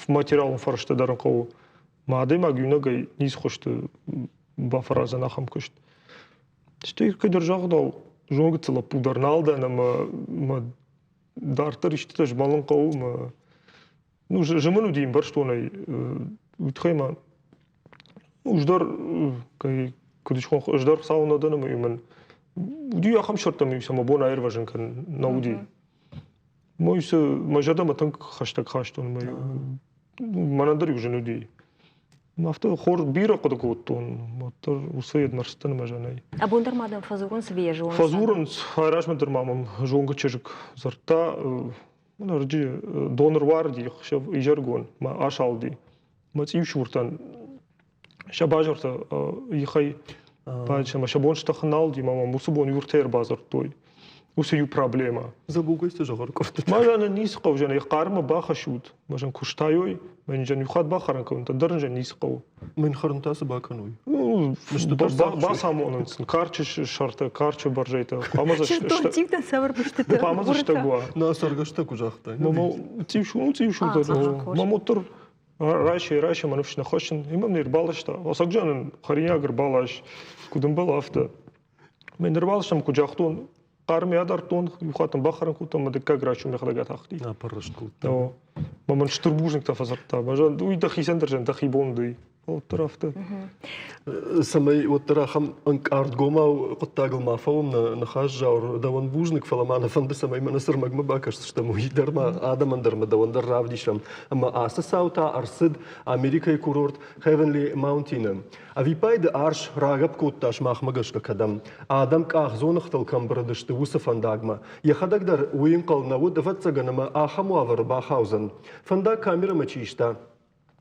материалон фӕрӕзтӕ дӕр хъӕуы. Мӕ адӕймаг иунӕгӕй ницы хуызты бафӕраздзӕн ахӕм куыст. Стӕй кӕддӕр загъдау, зонгӕты лӕппу дӕр нал дӕн ӕмӕ мӕ дарддӕр истытӕ змӕлын хъӕуы мӕ Ну, зымын уыди ӕмбӕрстонӕй, уый тыххӕй ма ӕз дӕр, куыд ис ӕз дӕр Хуыцауы нӕ дӕн ӕмӕ мын уыди ахӕм сӕртӕ ӕмӕ сӕ мӕ бон аирвӕзын кӕнын нӕ уыди. Мӕ мӕ зӕрдӕмӕ тынг хӕстӕг хастон ӕмӕ мӕнӕн дӕр иу зын уыди. Афтӕ хорз бирӕ хъуыды кодтон, уӕддӕр уыцы йедмӕ рцыдтӕн ӕмӕ зӕнӕй. Абон дӕр ма дӕм фӕдзурынц ӕви зонынц? Фӕдзурынц, айразмӕ дӕр ма мӕм зонгӕ чызг дзырдта, Ӕрджи дон ӕруарди хсӕв изӕргон ма асалди. Мӕ цъиусуртӕн сӕ базыртӕ ихӕй ӕмӕ сӕ бон стӕхын нал уыди, ӕмӕ мӕм уыцы бон юртӕ ӕрбадзырдтой. Уыцы иу проблемӕ. Забугай цы зӕгъӕр къуырдтытӕ. Ма зӕн ницы хъӕудзӕн, йӕ хъармы бахӕссут. Ма зӕн куы стайой, ма йын иу хатт бахӕрын кӕнут, ӕндӕр ын ницы хъӕуы. Мын хӕрын та цы бакӕной? Бацамонынц сын карчы сӕртӕ, карчы бӕрзӕйтӕ. Хъуамӕ дзы Цъиутӕ цавӕр быстытӕ? Хъуамӕ дзы стӕг уа. Нӕ цӕргӕстӕ куы загътай. Цъиусу, цъиусу Мӕм уӕддӕр райсай, райсай, мӕ ныфс нӕ хӕссын. Имӕ мын ӕрбаласта. Асагжан ын хӕринаг ӕрбалас, куыд ӕмбӕлы, афтӕ. Мӕ ӕрбаластам, куы загътон, хъарм ӕй адардтон, иу хатт ын бахӕрын кодтон, мӕ дыккаг райсом йӕхӕдӕг атахти. Аппӕрст кодта. Мӕ мын стыр бузныгтӕ фӕдзырдта. Уый дӕхицӕн дӕр зӕн, дӕхи бон дый. Уӕддӕр афтӕ. Цӕмӕй уӕддӕр ахӕм ӕнкъардгомау хъуыддагыл ма фӕуӕм нӕ ныхас, Зауыр, дӕуӕн бузныг, фӕлӕ ма нӕ фӕнды, цӕмӕй мӕнӕ цы рмӕгмӕ бакӕсдзыстӕм, уый дӕр ма адӕмӕн дӕр ма дӕуӕн дӕр равдисӕм. Ӕмӕ ацы цау та ӕрцыд Америкӕйы курорт Heavenly Mountain-ы. Ӕвиппайды арс рагӕпп кодта сымахмӕ гӕсгӕ кӕдӕм? Адӕм къахдзоныгътыл кӕм бырыдысты, уыцы фӕндагмӕ. Йӕхӕдӕг дӕр уый ӕнхъӕл нӕ уыд, ӕвӕццӕгӕн, ӕмӕ ахӕм уавӕры бахаудзӕн. Фӕндаг камерӕмӕ чи иста,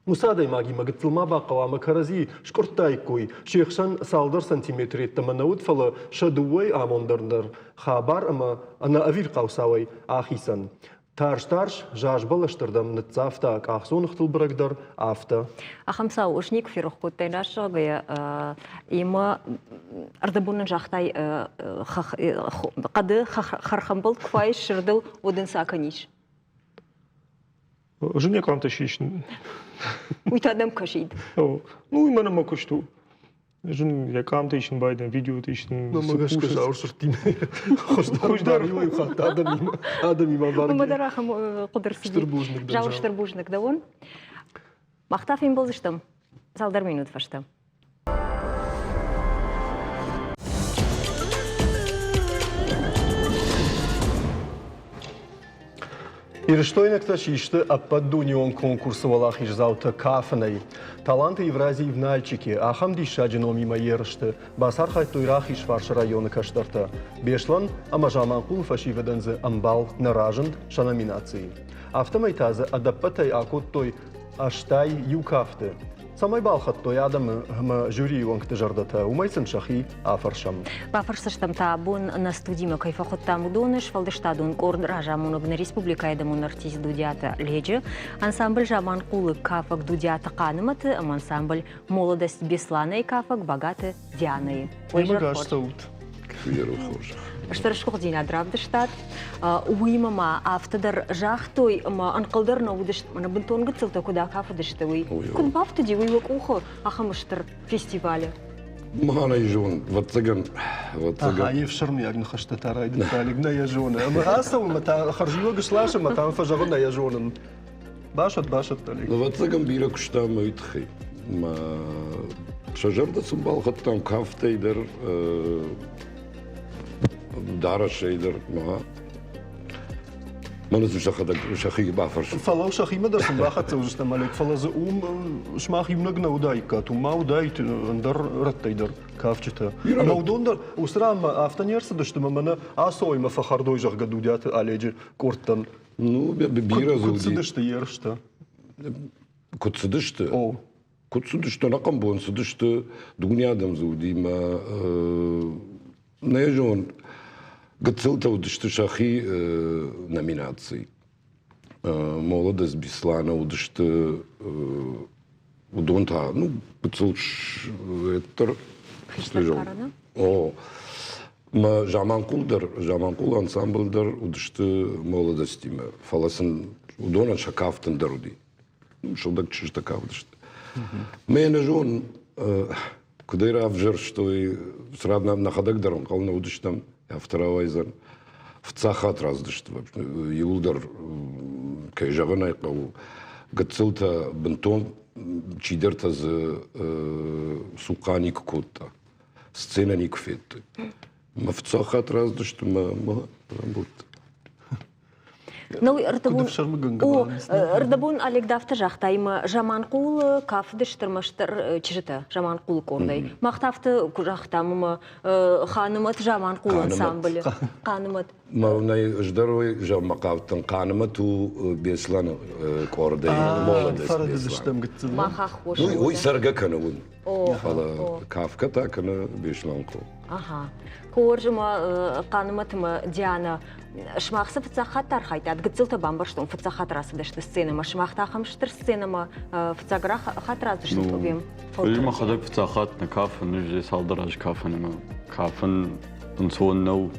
уыцы адӕймагимӕ гыццыл ма бахъӕуа ӕмӕ кӕрӕдзи скъуырдтаиккой, се хсӕн цалдӕр сантиметры йеддӕмӕ нӕ уыд, фӕлӕ сӕ дыууӕйы амондӕн дӕр хабар ӕмӕ ӕнӕ ӕвирхъау цауӕй ахицӕн. Тарс-тарс заз бӕлӕсты рдӕм ныццавта къахдзоныгътыл бырӕг дӕр, афтӕ. Ахӕм цау ус никуы ферох кодтай, раст зӕгъгӕйӕ, ӕмӕ ӕрдӕбон нын загътай, хъӕды хӕрхӕмбӕлд куы фӕис сырдыл, уӕд ын цы акӕнис? Зын йӕ къамтӕ сисын. Уый та дӕм кӕсид. Ну, уый мӕнӕн мӕ куыст у. Зын йӕ къамтӕ исын байдайын, видеотӕ исын. Мӕ гӕсгӕ зауыр сырдтимӕ хуыздӕр иуӕй хатт адӕмимӕ адӕмимӕ бӕргӕ. Уымӕ дӕр ахӕм хъуыды рцыди. Стыр бузныг дӕн. Зауыр, стыр бузныг дӕуӕн. Мах та фембӕлдзыстӕм цалдӕр минут фӕстӕ. Ирыстойнӕгтӕ систы ӕппӕтдунеон конкурсы уӕлахиздзаутӕ кафынӕй. Таланты Евразийы в Нальчике ахӕм диссаджы номимӕ ерысты бацархайдтой Рахизфарсы районы кӕстӕртӕ. Беслӕн ӕмӕ Заманхъулы фӕсивӕдӕн дзы ӕмбал нӕ разынд сӕ номинацийы. Афтӕмӕй та дзы ӕдӕппӕтӕй акодтой 81 кафты. Цӕмӕй балхӕдтой адӕмы ӕмӕ жюрийы уӕнгты зӕрдӕтӕ, уымӕй сын сӕхи афӕрсӕм. Бафӕрсдзыстӕм та абон нӕ студимӕ кӕй фӕхуыдтам, уыдоны сфӕлдыстадон къорд разамонӕг нӕ республикӕйы адӕмон артист Дудиаты Леджы, ансамбль Заманхъулы кафӕг Дудиаты Хъанымӕты ӕмӕ ансамбль Молодость Бесланайы кафӕг Багаты Дианайы. Уемӕ гас цӕут. Стыр сгуыхтдзинад равдыстат. Уыимӕ ма афтӕ дӕр загътой, ӕмӕ ӕнхъӕл дӕр нӕ уыдысты, мӕнӕ бынтон гыццылтӕ куыд акафыдысты, уый. Куыд бафтыди уый уӕ къухы ахӕм стыр фестивалы? Мӕнӕй зон, ӕвӕццӕгӕн, ӕвӕццӕгӕн. Ага, йе фсӕрмыйаг ныхӕстӕ та райдыдта, нӕ йӕ зоны. Ӕмӕ ацӕуы ӕмӕ та хӕрзиуӕг сласы ӕмӕ та фӕзӕгъы, нӕ йӕ зонын. Басӕтт, басӕтт, Олег. Ӕвӕццӕгӕн бирӕ куыстам уый тыххӕй. Мӕ сӕ зӕрдӕ сын балхӕдтам кафтӕй дӕр, дарӕсӕй дӕр. Мӕнӕ дзы сӕхӕдӕг сӕхи бафӕрсын. Фӕлӕ сӕхимӕ дӕр сын бахӕццӕ уыдзыстӕм, Олег, фӕлӕ дзы уым сымах иунӕг нӕ уыдаиккат, уым ма уыдаид ӕндӕр рӕттӕй дӕр кафджытӕ. Ӕмӕ уыдон дӕр уыцы ранмӕ афтӕ не рцыдысты, ӕмӕ мӕнӕ Асоимӕ фӕхӕрдой, зӕгъгӕ, Дудиаты Оледжы къордтӕн. Ну, бирӕ дзы Куыд цыдысты ерыстӕ? Куыд цыдысты? О. Куыд цыдысты, ӕнӕхъӕн бон цыдысты, дуне адӕм дзы уыди мӕ нӕ зон, гыццылтӕ уыдысты сӕхи номинаци. Молодость Беслана уыдысты, уыдон та, ну, гыццыл дӕр О, мӕ Заманхъул дӕр, Заманхъул ансамбль дӕр уыдысты молодостимӕ, фӕлӕ сын уыдонӕн сӕ кафт ӕндӕр уыди. Сыгъдӕг чызджытӕ кафтысты. Мӕ нӕ зон, куыд ӕй равзӕрстой, цырагъ нӕхӕдӕг дӕр ӕнхъӕл нӕ уыдыстӕм, афтӕ рауайдзӕн. Фыццаг хатт рацыдысты иуылдӕр, кӕй зӕгъын ӕй хъӕуы, гыццылтӕ бынтон чидӕртӕ дзы цухъа никуы кодта, сценӕ никуы федтой. Мӕ фыццаг хатт рацыдысты мӕ рамбылдтой. Ну, о, ӕрдӕбон Олег афтӕ загъта, ӕмӕ Заманхъулы кафыдысты ӕрмӕстдӕр чызджытӕ Заманхъулы къордӕй. Мах та афтӕ куы загътам, ӕмӕ Ханымӕт Заманхъулы ансамблы. Хъанымӕт. Мӕнӕй ӕз дӕр уый зӕгъынмӕ хъавдтӕн. Хъанымӕт у Беслӕны къордӕй молодость Беслӕн. Мах аххос. Уый цӕргӕ кӕны уым. Фӕлӕ кафгӕ та кӕны Беслӕнхъо. Ага. Хорз ӕмӕ Хъанымӕт ӕмӕ Диана, сымах цы фыццаг хатт архайдтат? Гыццылтӕ бамбӕрстон, фыццаг хатт рацыдысты сценӕмӕ. Сымах та ахӕм стыр сценӕмӕ фыццаг хатт рацыдыстут ӕви? Ӕз мӕхӕдӕг фыццаг хатт нӕ кафын, ӕз цалдӕр азы кафын ӕмӕ кафын ӕнцон нӕу.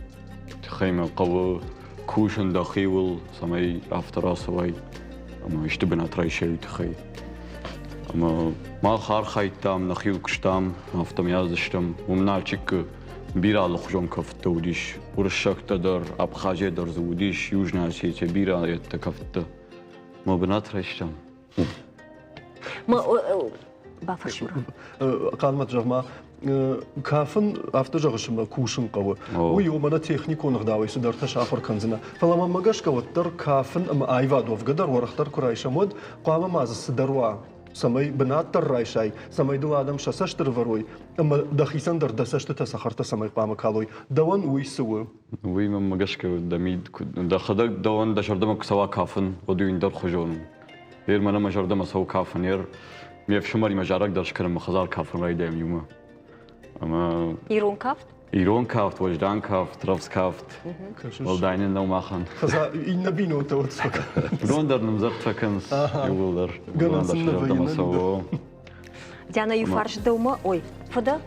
Тыххӕй мӕ хъӕуы кусын дӕхиуыл, цӕмӕй афтӕ рацӕуай ӕмӕ исты бынат райсай уый тыххӕй. Ӕмӕ мах архайдтам, нӕхиуыл куыстам, афтӕмӕй аздзыстӕм. Уым Нальчикы бирӕ алыхуызон кӕфттӕ уыдис. Уырыссӕгтӕ дӕр, Абхазийӕ дӕр дзы уыдис, Южная Осетия, бирӕ йедтӕ кӕфттӕ. Мӕ бынат райстам. Бафӕрсура. Хъанмӕт, зӕгъ-ма, кафын, афтӕ зӕгъыс ӕмӕ кусын хъӕуы. Уый у мӕнӕ техникон ӕгъдауӕй цыдӕртӕ сахуыр кӕндзынӕ. Фӕлӕ мӕнмӕ гӕсгӕ уӕддӕр кафын ӕмӕ аивад уӕвгӕ дӕр уӕрӕхдӕр куы райсӕм, уӕд хъуамӕ ма дзы цыдӕр уа, цӕмӕй бынат дӕр райсай, цӕмӕй дыл адӕм сӕ цӕст ӕрывӕрой ӕмӕ дӕхицӕн дӕр дӕ цӕстытӕ цӕхӕртӕ цӕмӕй хъуамӕ калой. Дӕуӕн уый цы у? Уый мӕнмӕ гӕсгӕ дӕ мид, дӕхӕдӕг дӕуӕн дӕ зӕрдӕмӕ куы цӕуа кафын, уӕд уый ӕндӕрхуызон у. Ер мӕнӕ мӕ зӕрдӕмӕ цӕуы кафын, ер ме фсымӕримӕ зарӕг дӕр скӕнӕм, мӕ хӕдзар кафын райдайӕм иумӕ. Ӕмӕ Ирон кафт? Ирон кафт, уӕздан кафт, рӕвдз кафт. Уӕлдай нын нӕу махӕн. Иннӕ бинонтӕ уӕд фӕкӕнынц. Уыдон дӕр нымдзӕгъд фӕкӕнынц иууылдӕр. Гӕнӕн сын нӕ вӕййы. Цӕуы. Диана, иу фарст дӕумӕ, ой, фӕдӕ?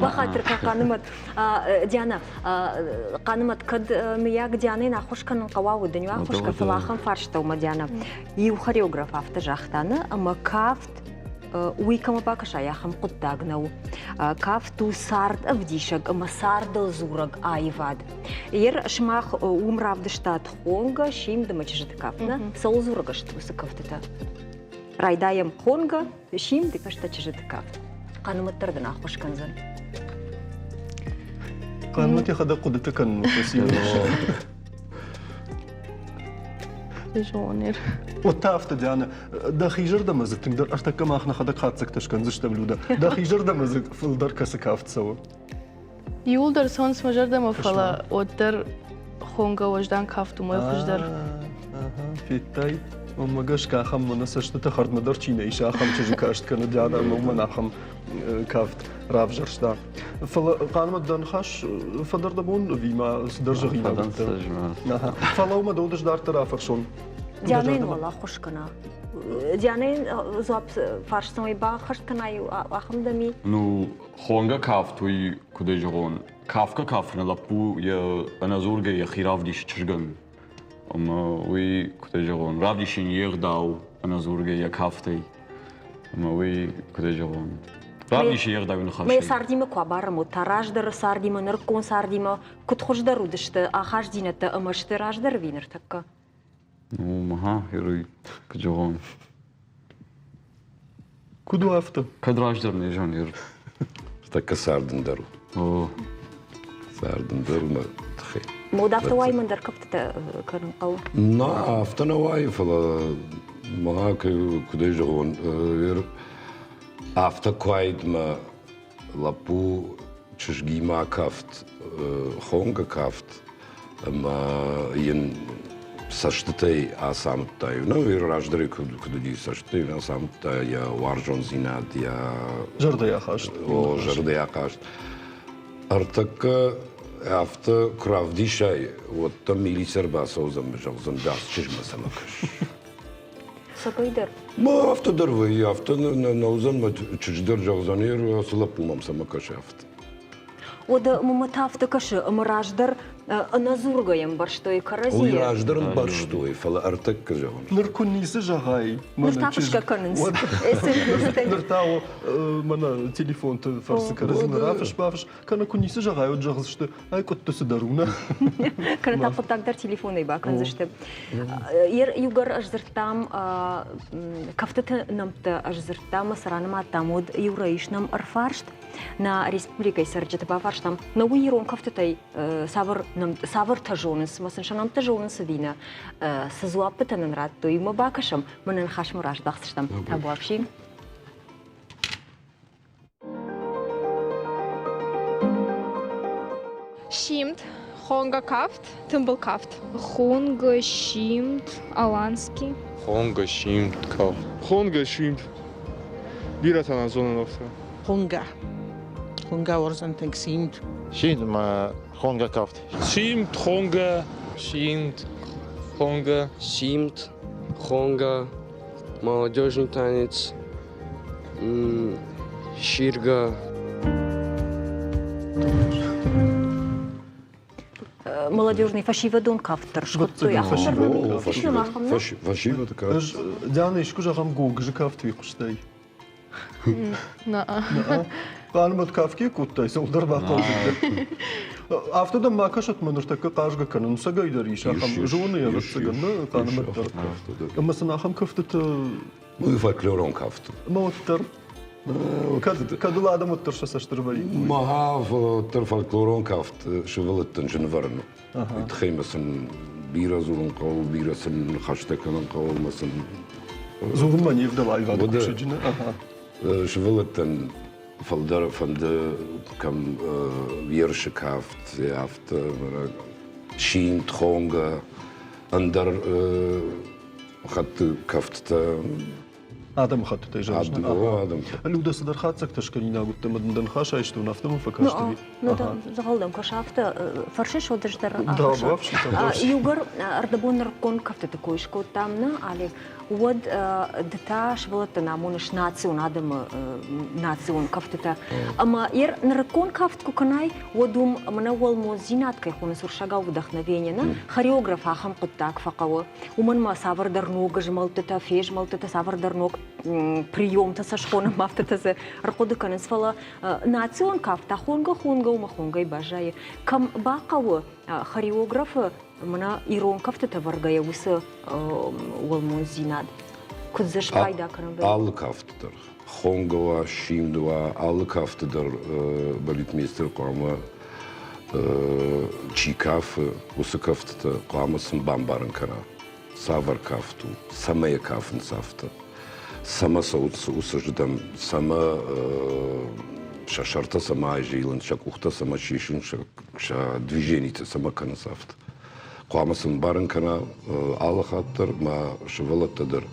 Бахатыр кӕ, Хъанымӕт. Диана, Хъанымӕт, кӕд мыййаг Дианайӕн ӕххуыс кӕнын хъӕуа, уӕд ын ӕххуыс кӕн, фӕлӕ ахӕм фарст дӕумӕ, Диана. Иу хореограф афтӕ загъта, нӕ, ӕмӕ кафт уый кӕмӕ бакӕсай, ахӕм хъуыддаг нӕу. Кафт у цард ӕвдисӕг ӕмӕ цардыл дзурӕг аивад. Ер сымах уым равдыстат хонгӕ, симд ӕмӕ чызджыты кафт, нӕ? Цӕуыл дзурӕг сты уыцы кӕфтытӕ? Райдайӕм хонгӕ, симды фӕстӕ чызджыты кафт. Хъанымӕт дӕр дын ӕххуыс кӕндзӕн. Хъанымӕт йӕхӕдӕг хъуыдыты кӕнын фӕци. Зонер. Вот та афтӕ, Диана, дӕхи зӕрдӕмӕ дзы тынгдӕр ӕртӕккӕ мах нӕхӕдӕг хатдзӕгтӕ скӕндзыстӕм, Люда. Дӕхи зӕрдӕмӕ дзы фылдӕр кӕцы кафт цӕуы? Иууылдӕр цӕуынц мӕ зӕрдӕмӕ, фӕлӕ уӕддӕр хонгӕ уӕздан кафт уымӕй хуыздӕр. Федтай? Мӕнмӕ гӕсгӕ ахӕм мӕнӕ цӕстытӕ хӕрдмӕ дӕр чи нӕ исы, ахӕм чызджы каст кӕны Диана ӕмӕ уымӕн ахӕм кафт равзӕрста. Фӕлӕ Хъанымӕт, дӕ ныхас фӕдӕр дӕ бон ӕви ма цыдӕр зӕгъинаг уыдтӕ? Фӕлӕуу мӕ дӕу ӕз дарддӕр афӕрсон. Дианӕйӕн уал ӕххуыс кӕна. Дианӕйӕн дзуапп фарст цӕмӕй баххӕст кӕнай, ахӕм дӕм и? Ну, Хонгӕ кафт уый, куыд ӕй зӕгъон, кафгӕ кафыны лӕппу йӕ ӕнӕдзургӕ йӕхи равдисы чызгӕн. Ӕмӕ уый, куыд ӕй зӕгъон, равдисы йын йе гъдау ӕнӕдзургӕ йӕ кафтӕй. Ӕмӕ уый, куыд ӕй зӕгъон, равдисы йе гъдауы ныхасӕй. Мӕ цардимӕ куы абарӕм, уӕд та раздӕры цардимӕ, нырыккон цардимӕ куыд хуыздӕр уыдысты ахастдзинӕдтӕ ӕмӕ сты раздӕр ӕви ныртӕккӕ? Ну, ага, куыд зӕгъон. Куыд у афтӕ? Кӕд раздӕр не зонир. Тӕккӕ цардын дӕр у. О. Цардын дӕр у. тыххӕй. Мод афтӕ уайы мӕн дӕр кӕфтытӕ кӕнын хъӕуы? Нӕ, афтӕ нӕ уайы, фӕлӕ ма куыдӕй зӕгъон, афтӕ куы уаид мӕ лӕппу чызгимӕ кафт, хонгӕ кафт, ӕмӕ йын цӕстытӕй ацамыдта. Ну, раздӕр куыд уыди, цӕстытӕй ацамыдта йӕ уарзондзинад, йӕ зӕрдӕйы ахаст. О, зӕрдӕйы ахаст. Ӕртӕккӕ афтӕ куы равдисай, уӕд дӕм милицӕ ӕрбацӕудзӕн, зӕгъдзӕн, дӕ чызгмӕ цӕмӕ кӕс. Цӕгӕй дӕр? Ма афтӕ дӕр вӕййы, афтӕ нӕ уыдзӕн, мӕ чызг дӕр зӕгъдзӕн, ацы лӕппу мӕм цӕмӕ кӕсы афтӕ. Уӕдӕ мӕ та афтӕ кӕсы, ӕмӕ раздӕр ӕнӕдзургӕйӕ ӕмбӕрстой кӕрӕдзийы. Уый раздӕр ӕмбӕрстой, фӕлӕ ӕртӕккӕ зӕгъын. Ныр куы ницы зӕгъай, Ныр та фысгӕ кӕнынц. Ныр та мӕнӕ телефонты фӕрцы кӕрӕдзимӕ рафыс-бафыс, кӕнӕ куы ницы зӕгъай, уӕд зӕгъдзысты, ай къуытты цыдӕр у, нӕ? Кӕнӕ та хъуыддаг дӕр телефонӕй бакӕндзысты. Иугӕр ӕз дзырдтам, кӕфтыты нӕмттӕ ӕз дзырдтам ӕмӕ сӕ ранымадтам, уӕд иу раис нӕм ӕрфарст. Нӕ республикӕйы цӕрджыты бафарстам, нӕ уый ирон кӕфтытӕй цавӕр цавӕртӕ зонынц, ӕмӕ сын сӕ нӕмттӕ зонынц ӕви нӕ? Цы дзуаппытӕ нын радтой, уымӕ бакӕсӕм, мӕ нӕ ныхасмӕ раздӕхдзыстӕм. Табуафси. Симд, Хонга кафт, тымбыл кафт. Хонга, Симд, Аланский. Хонга, Симд, кафт. Хонга, Симд. Бирӕтӕ нӕ зонын афтӕ. Хонга. Хонга уарзӕн тынг Симд. Симд ма Хонга кафт. Симд, Хонга. Симд, Хонга. Симд, Хонга, молодежный танец. Сиргӕ. Молодежный фӕсивӕдон кафт дӕр скодтой. Фӕсивӕды кафт. Ӕз Диана искуы зӕгъӕм гогызы кафт фехъуыстай? Наа. Хъанымӕт кафке кодтай, цӕуылдӕр бахъӕудзӕн. Афтӕ дӕм ма кӕсӕт мӕ ныртӕккӕ хъазгӕ кӕнын, цӕгӕй дӕр ис ахӕм, зоны йӕ, ӕвӕццӕгӕн, нӕ хъанымӕт дӕр. Ӕмӕ сын ахӕм кӕфтытӕ Уый фольклорон кафт. Ӕмӕ уӕддӕр кӕд ыл адӕм уӕддӕр сӕ цӕст ӕрвӕййы. Мӕ уӕддӕр фольклорон кафт сывӕллӕттӕн зын ӕвӕрын у. Тыххӕй мӕ сын бирӕ дзурын хъӕуы, бирӕ сын ныхӕстӕ кӕнын хъӕуы ӕмӕ сын Дзурынмӕ не вдӕлы аивады кусӕджы, нӕ? Сывӕллӕттӕн фылдӕр фӕнды кӕм ерысы кафт, афтӕ симд, хонгӕ, ӕндӕр хатты кӕфтытӕ. Адӕмыхӕттытӕй зӕгъыс? Людӕ, цыдӕр хатдзӕгтӕ скӕнинаг уыдтӕ ӕмӕ дын дӕ ныхас айстон, афтӕ мӕм фӕкасти. Ну, дзӕгъӕл дӕм кӕсы афтӕ, фӕрсыс уӕд ӕз дӕр. Иугӕр ӕрдӕбон нырыккон кӕфтыты кой скодтам, нӕ, Олег, уӕд ды та сывӕллӕттӕн амоныс национ адӕмы национ кӕфтытӕ. Ӕмӕ ер нырыккон кафт куы кӕнай, уӕд уым мӕнӕ уӕлмондзинад кӕй хонынц уырыссагау вдохновение, нӕ, хореограф ахӕм хъуыддаг фӕхъӕуы. Уымӕн ма цавӕрдӕр ног змӕлдтытӕ, фезмӕлдтытӕ, цавӕрдӕр ног приемтӕ сӕ схонӕм, афтӕтӕ дзы ӕрхъуыды кӕнынц. Фӕлӕ национ кафт та хонгӕ-хонгӕ уымӕ хонгӕй баззайы. Кӕм бахъӕуы хореографы мӕнӕ ирон кӕфтытӕ вӕргӕйӕ уыцы уӕлмондзинад? Куыд дзы спайда кӕнын? Алы кафты дӕр. Хонгӕ уа, симд уа, алы кафты дӕр балетмейстер хъуамӕ чи кафы, уыцы кӕфтытӕ хъуамӕ сын бамбарын кӕна, цавӕр кафт у, цӕмӕ йӕ кафынц афтӕ, цӕмӕ цӕуынц уыцы зыдӕм, цӕмӕ сӕ сӕртӕ цӕмӕ айзилынц, сӕ къухтӕ цӕмӕ сисынц, сӕ движенитӕ цӕмӕ кӕнынц афтӕ. Хъуамӕ сын барын кӕна алы хатт дӕр, мӕ сывӕллӕттӕ дӕр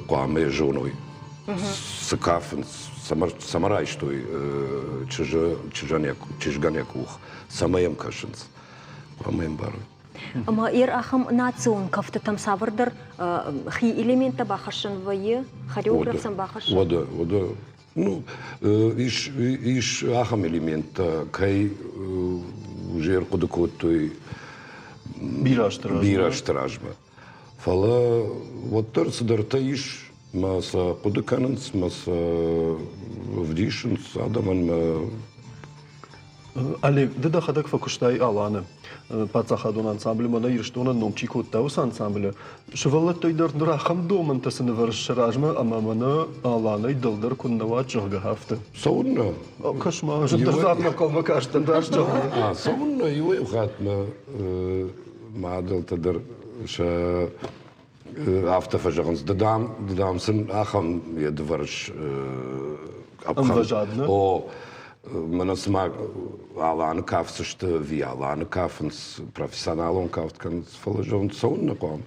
хъуамӕ зоной, цы кафынц, цӕмӕ райстой чызджы, чызгӕн йӕ къух, цӕмӕ йӕм кӕсынц, хъуамӕ йӕм барой. Ӕмӕ ер ахӕм национ кӕфтытӕм цавӕрдӕр хи элементтӕ бахӕссӕн вӕййы, хореограф сӕм бахӕссы? Уӕдӕ, уӕдӕ Ну, ис, ис ахӕм элементтӕ, кӕй уже ӕрхъуыды кодтой бирӕ азты размӕ. Бирӕ азты размӕ. Фӕлӕ уӕддӕр цыдӕртӕ ис, мӕ сӕ хъуыды кӕнынц, мӕ сӕ ӕвдисынц адӕмӕн, мӕ. Олег, ды дӕхӕдӕг фӕкуыстай Аланы паддзахадон ансамблы, мӕнӕ Ирыстонӕн ном чи кодта, уыцы ансамблы. Сывӕллӕттӕй дӕр ныр ахӕм домӕнтӕ цы нывӕрыс сӕ размӕ ӕмӕ мӕнӕ Аланӕй дӕлдӕр куыннӕ уат, зӕгъгӕ, афтӕ. Цӕуыннӕ? Кӕс-ма, зындӕр дзуапмӕ ӕнхъӕлмӕ кастӕн, раст зӕгъын. Цӕуыннӕ, иуӕй хатт мӕ мадӕлтӕ дӕр сӕ афтӕ фӕзӕгъынц, ды дам, ды дам сын ахӕм йӕ дывӕрс ӕмвӕзад, нӕ? О, мӕнӕ цыма Аланы кафдзысты ӕви Аланы кафынц, профессионалон кафт кӕнынц, фӕлӕ зӕгъын, цӕуыннӕ хъуамӕ?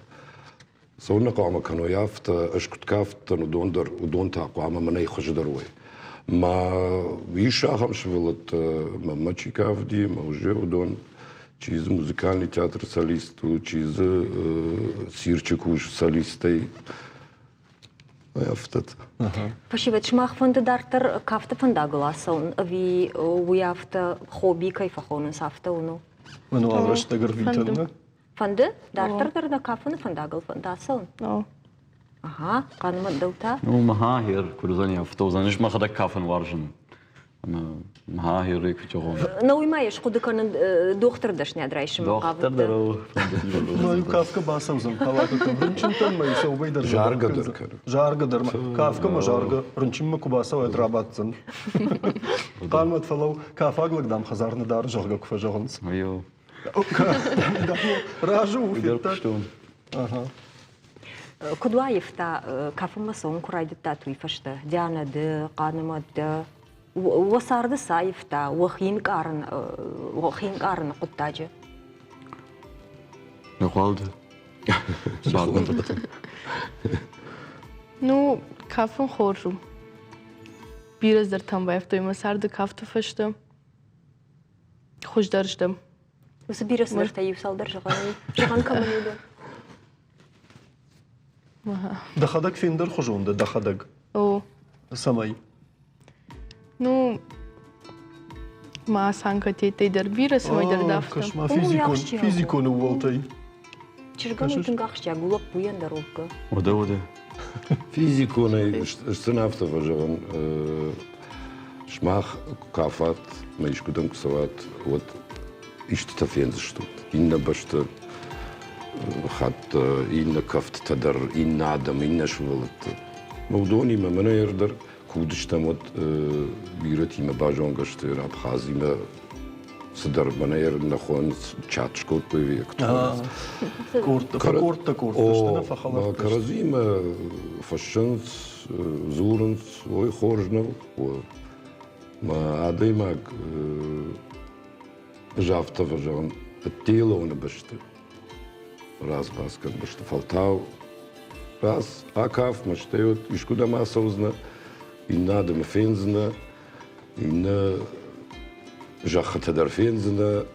Цӕуыннӕ хъуамӕ кӕной афтӕ, ӕз куыд кафттӕн, уыдон дӕр, уыдон та хъуамӕ мӕнӕй хуыздӕр уой. Ма ис ахӕм сывӕллӕттӕ, мӕнмӕ чи кафти, мӕ уже уыдон чи дзы музыкальный театры солист у, чи дзы цирчы кусы солистӕй. Афтӕ. Фӕсивӕд, сымах фӕнды дарддӕр кафты фӕндагыл ацӕуын ӕви уый афтӕ хобби кӕй фӕхонынц, афтӕ уын у? Мӕн уал рӕстӕг ӕрвитӕн, нӕ? Фӕнды? Дарддӕр дӕр нӕ кафыны фӕндагыл фӕнды ацӕуын? Ага, хъанымӕ дӕу та? Ну, мӕ хер куырдзӕни афтӕ уыдзӕн. Ӕз мӕхӕдӕг кафын уарзын. Науи ма ес хъуыды кӕнын дохтыр дӕсниад райсынмӕ Дохтыр дӕр у. Ну, кафка бацӕудзӕн палатӕтӕм. Рынчынтӕн ма сӕумӕй дӕр Заргӕ дӕр кӕны. Заргӕ дӕр ма. Кафка ма заргӕ. Рынчынмӕ куы бацӕуӕд рабаддзӕн. Хъанмӕт фӕлӕу, кафаг лӕг дам хӕдзар нӕ дары, зӕгъгӕ, куы фӕзӕгъынц. Разы у, федта. Ага. Куыд уаивта, кафынмӕ цӕуын куы райдыдтат, уый фӕстӕ? Дианӕ, ды, Хъанымӕт, ды, уӕ царды цы аивта, уӕхи нкъарын, уӕхи нкъарыны хъуыддаджы? Нхъуалды. Ну, кафын хорз у. Бирӕ дзырдтӕм баивтой мӕ царды кафты фӕстӕ. Хуыздӕр стӕм. Уыцы бирӕ цыдӕртӕ иу цалдӕр зӕгъӕн зӕгъӕн кӕмӕн уыд? Дӕхӕдӕг фендӕрхуызон дӕ, дӕхӕдӕг. О. Цӕмӕй? Ну, мӕ осанкӕ дӕр бирӕ цӕмӕйдӕр дафта. Кӕс-ма, физикон, физикон ӕууӕлтӕй. Чызгӕн уый тынг ахсджиаг у, лӕппуйӕн дӕр уӕвгӕ. Уӕдӕ, уӕдӕ. Физиконӕй сын афтӕ фӕзӕгъын, сымах куы кафат, мӕ искуыдӕм куы цӕуат, уӕд истытӕ фендзыстут. Иннӕ бӕсты хатт иннӕ кӕфтытӕ дӕр, иннӕ адӕм, иннӕ сывӕллӕтты. Уыдонимӕ мӕнӕ дӕр куы уыдыстӕм, уӕд бирӕтимӕ базонгӕ сты Абхазимӕ цыдӕр мӕнӕ нӕ хонынц чат скодтой Къордтӕ, къордтӕ, къордтӕ сты нӕ фӕхӕлӕрттӕ. Кӕрӕдзимӕ фӕссынц, дзурынц, ой, хорз нӕу. Мӕ адӕймаг ӕз афтӕ фӕзӕгъын, ӕддейы бӕсты разбас кӕндзысты, фӕлтау раз акаф, мӕ стӕй вот искуыдӕм ацӕудзынӕ, иннӕ адӕмы фендзынӕ, иннӕ зӕххытӕ дӕр фендзынӕ.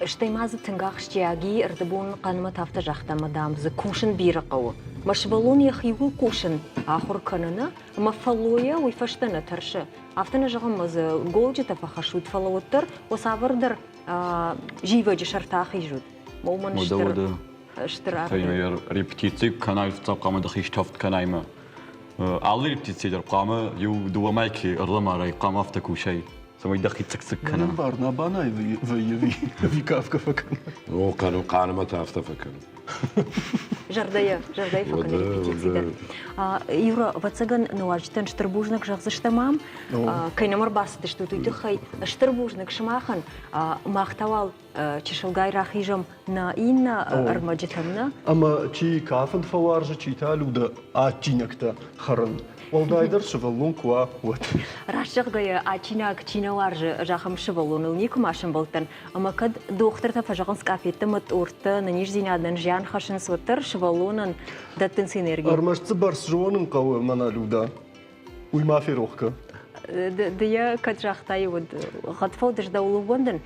Стӕй ма дзы тынг ахсджиаг и, ӕрдӕбон Хъанымӕт афтӕ загъта, ӕмӕ, дам, дзы кусын бирӕ хъӕуы. Мӕ сывӕллон йӕхиуыл кусын ахуыр кӕныны ӕмӕ фӕллойӕ уый фӕстӕ нӕ тӕрсы. Афтӕ нӕ зӕгъӕм, ӕмӕ дзы голджытӕ фӕхӕссут, фӕлӕ уӕддӕр уӕ цавӕрдӕр зивӕджы сӕрты ахизут. Уымӕн стыр стыр аргъ. Репетици кӕнай фыццаг хъуамӕ дӕхи стӕвд кӕнай мӕ. Алы репетици дӕр хъуамӕ иу дыууӕ майки ӕрлӕмарай, хъуамӕ афтӕ кусай, цӕмӕй дӕхи цъык-цъык кӕна. Бар нӕ банай вӕййы ӕви кафгӕ фӕкӕны? О, хъанымӕ та афтӕ фӕкӕны. Зӕрдӕйӕ, зӕрдӕйы фӕкӕны репетици дӕр. Юра, ӕвӕццӕгӕн, нуазджытӕн стыр бузныг зӕгъдзыстӕм ам, кӕй нӕм ӕрбацыдыстут, уый тыххӕй. Стыр бузныг сымахӕн. Мах та уал чысылгай рахизӕм нӕ иннӕ ӕрмӕджытӕм, нӕ? Ӕмӕ чи кафын фӕуарзы, чи та Людӕ адджинӕгтӕ хӕрын. Уӕлдайдӕр сывӕллон куы уа, уӕд. Раст зӕгъгӕйӕ, адджинаг чи нӕ уарзы, зӕгъӕм, сывӕллоныл никуы ма сӕмбӕлдтӕн. Ӕмӕ кӕд дохтыртӕ фӕзӕгъынц къафеттӕ ӕмӕ тъорттӕ ӕнӕниздзинадӕн зиан хӕссынц, уӕддӕр сывӕллонӕн дӕттынц энерги. Ӕрмӕст дзы бӕрц зонын хъӕуы, мӕнӕ Людӕ. Уый ма ферох кӕ. Ды йӕ кӕд загътай, уӕд гъӕдфӕуд ӕз дӕуыл ӕууӕндын.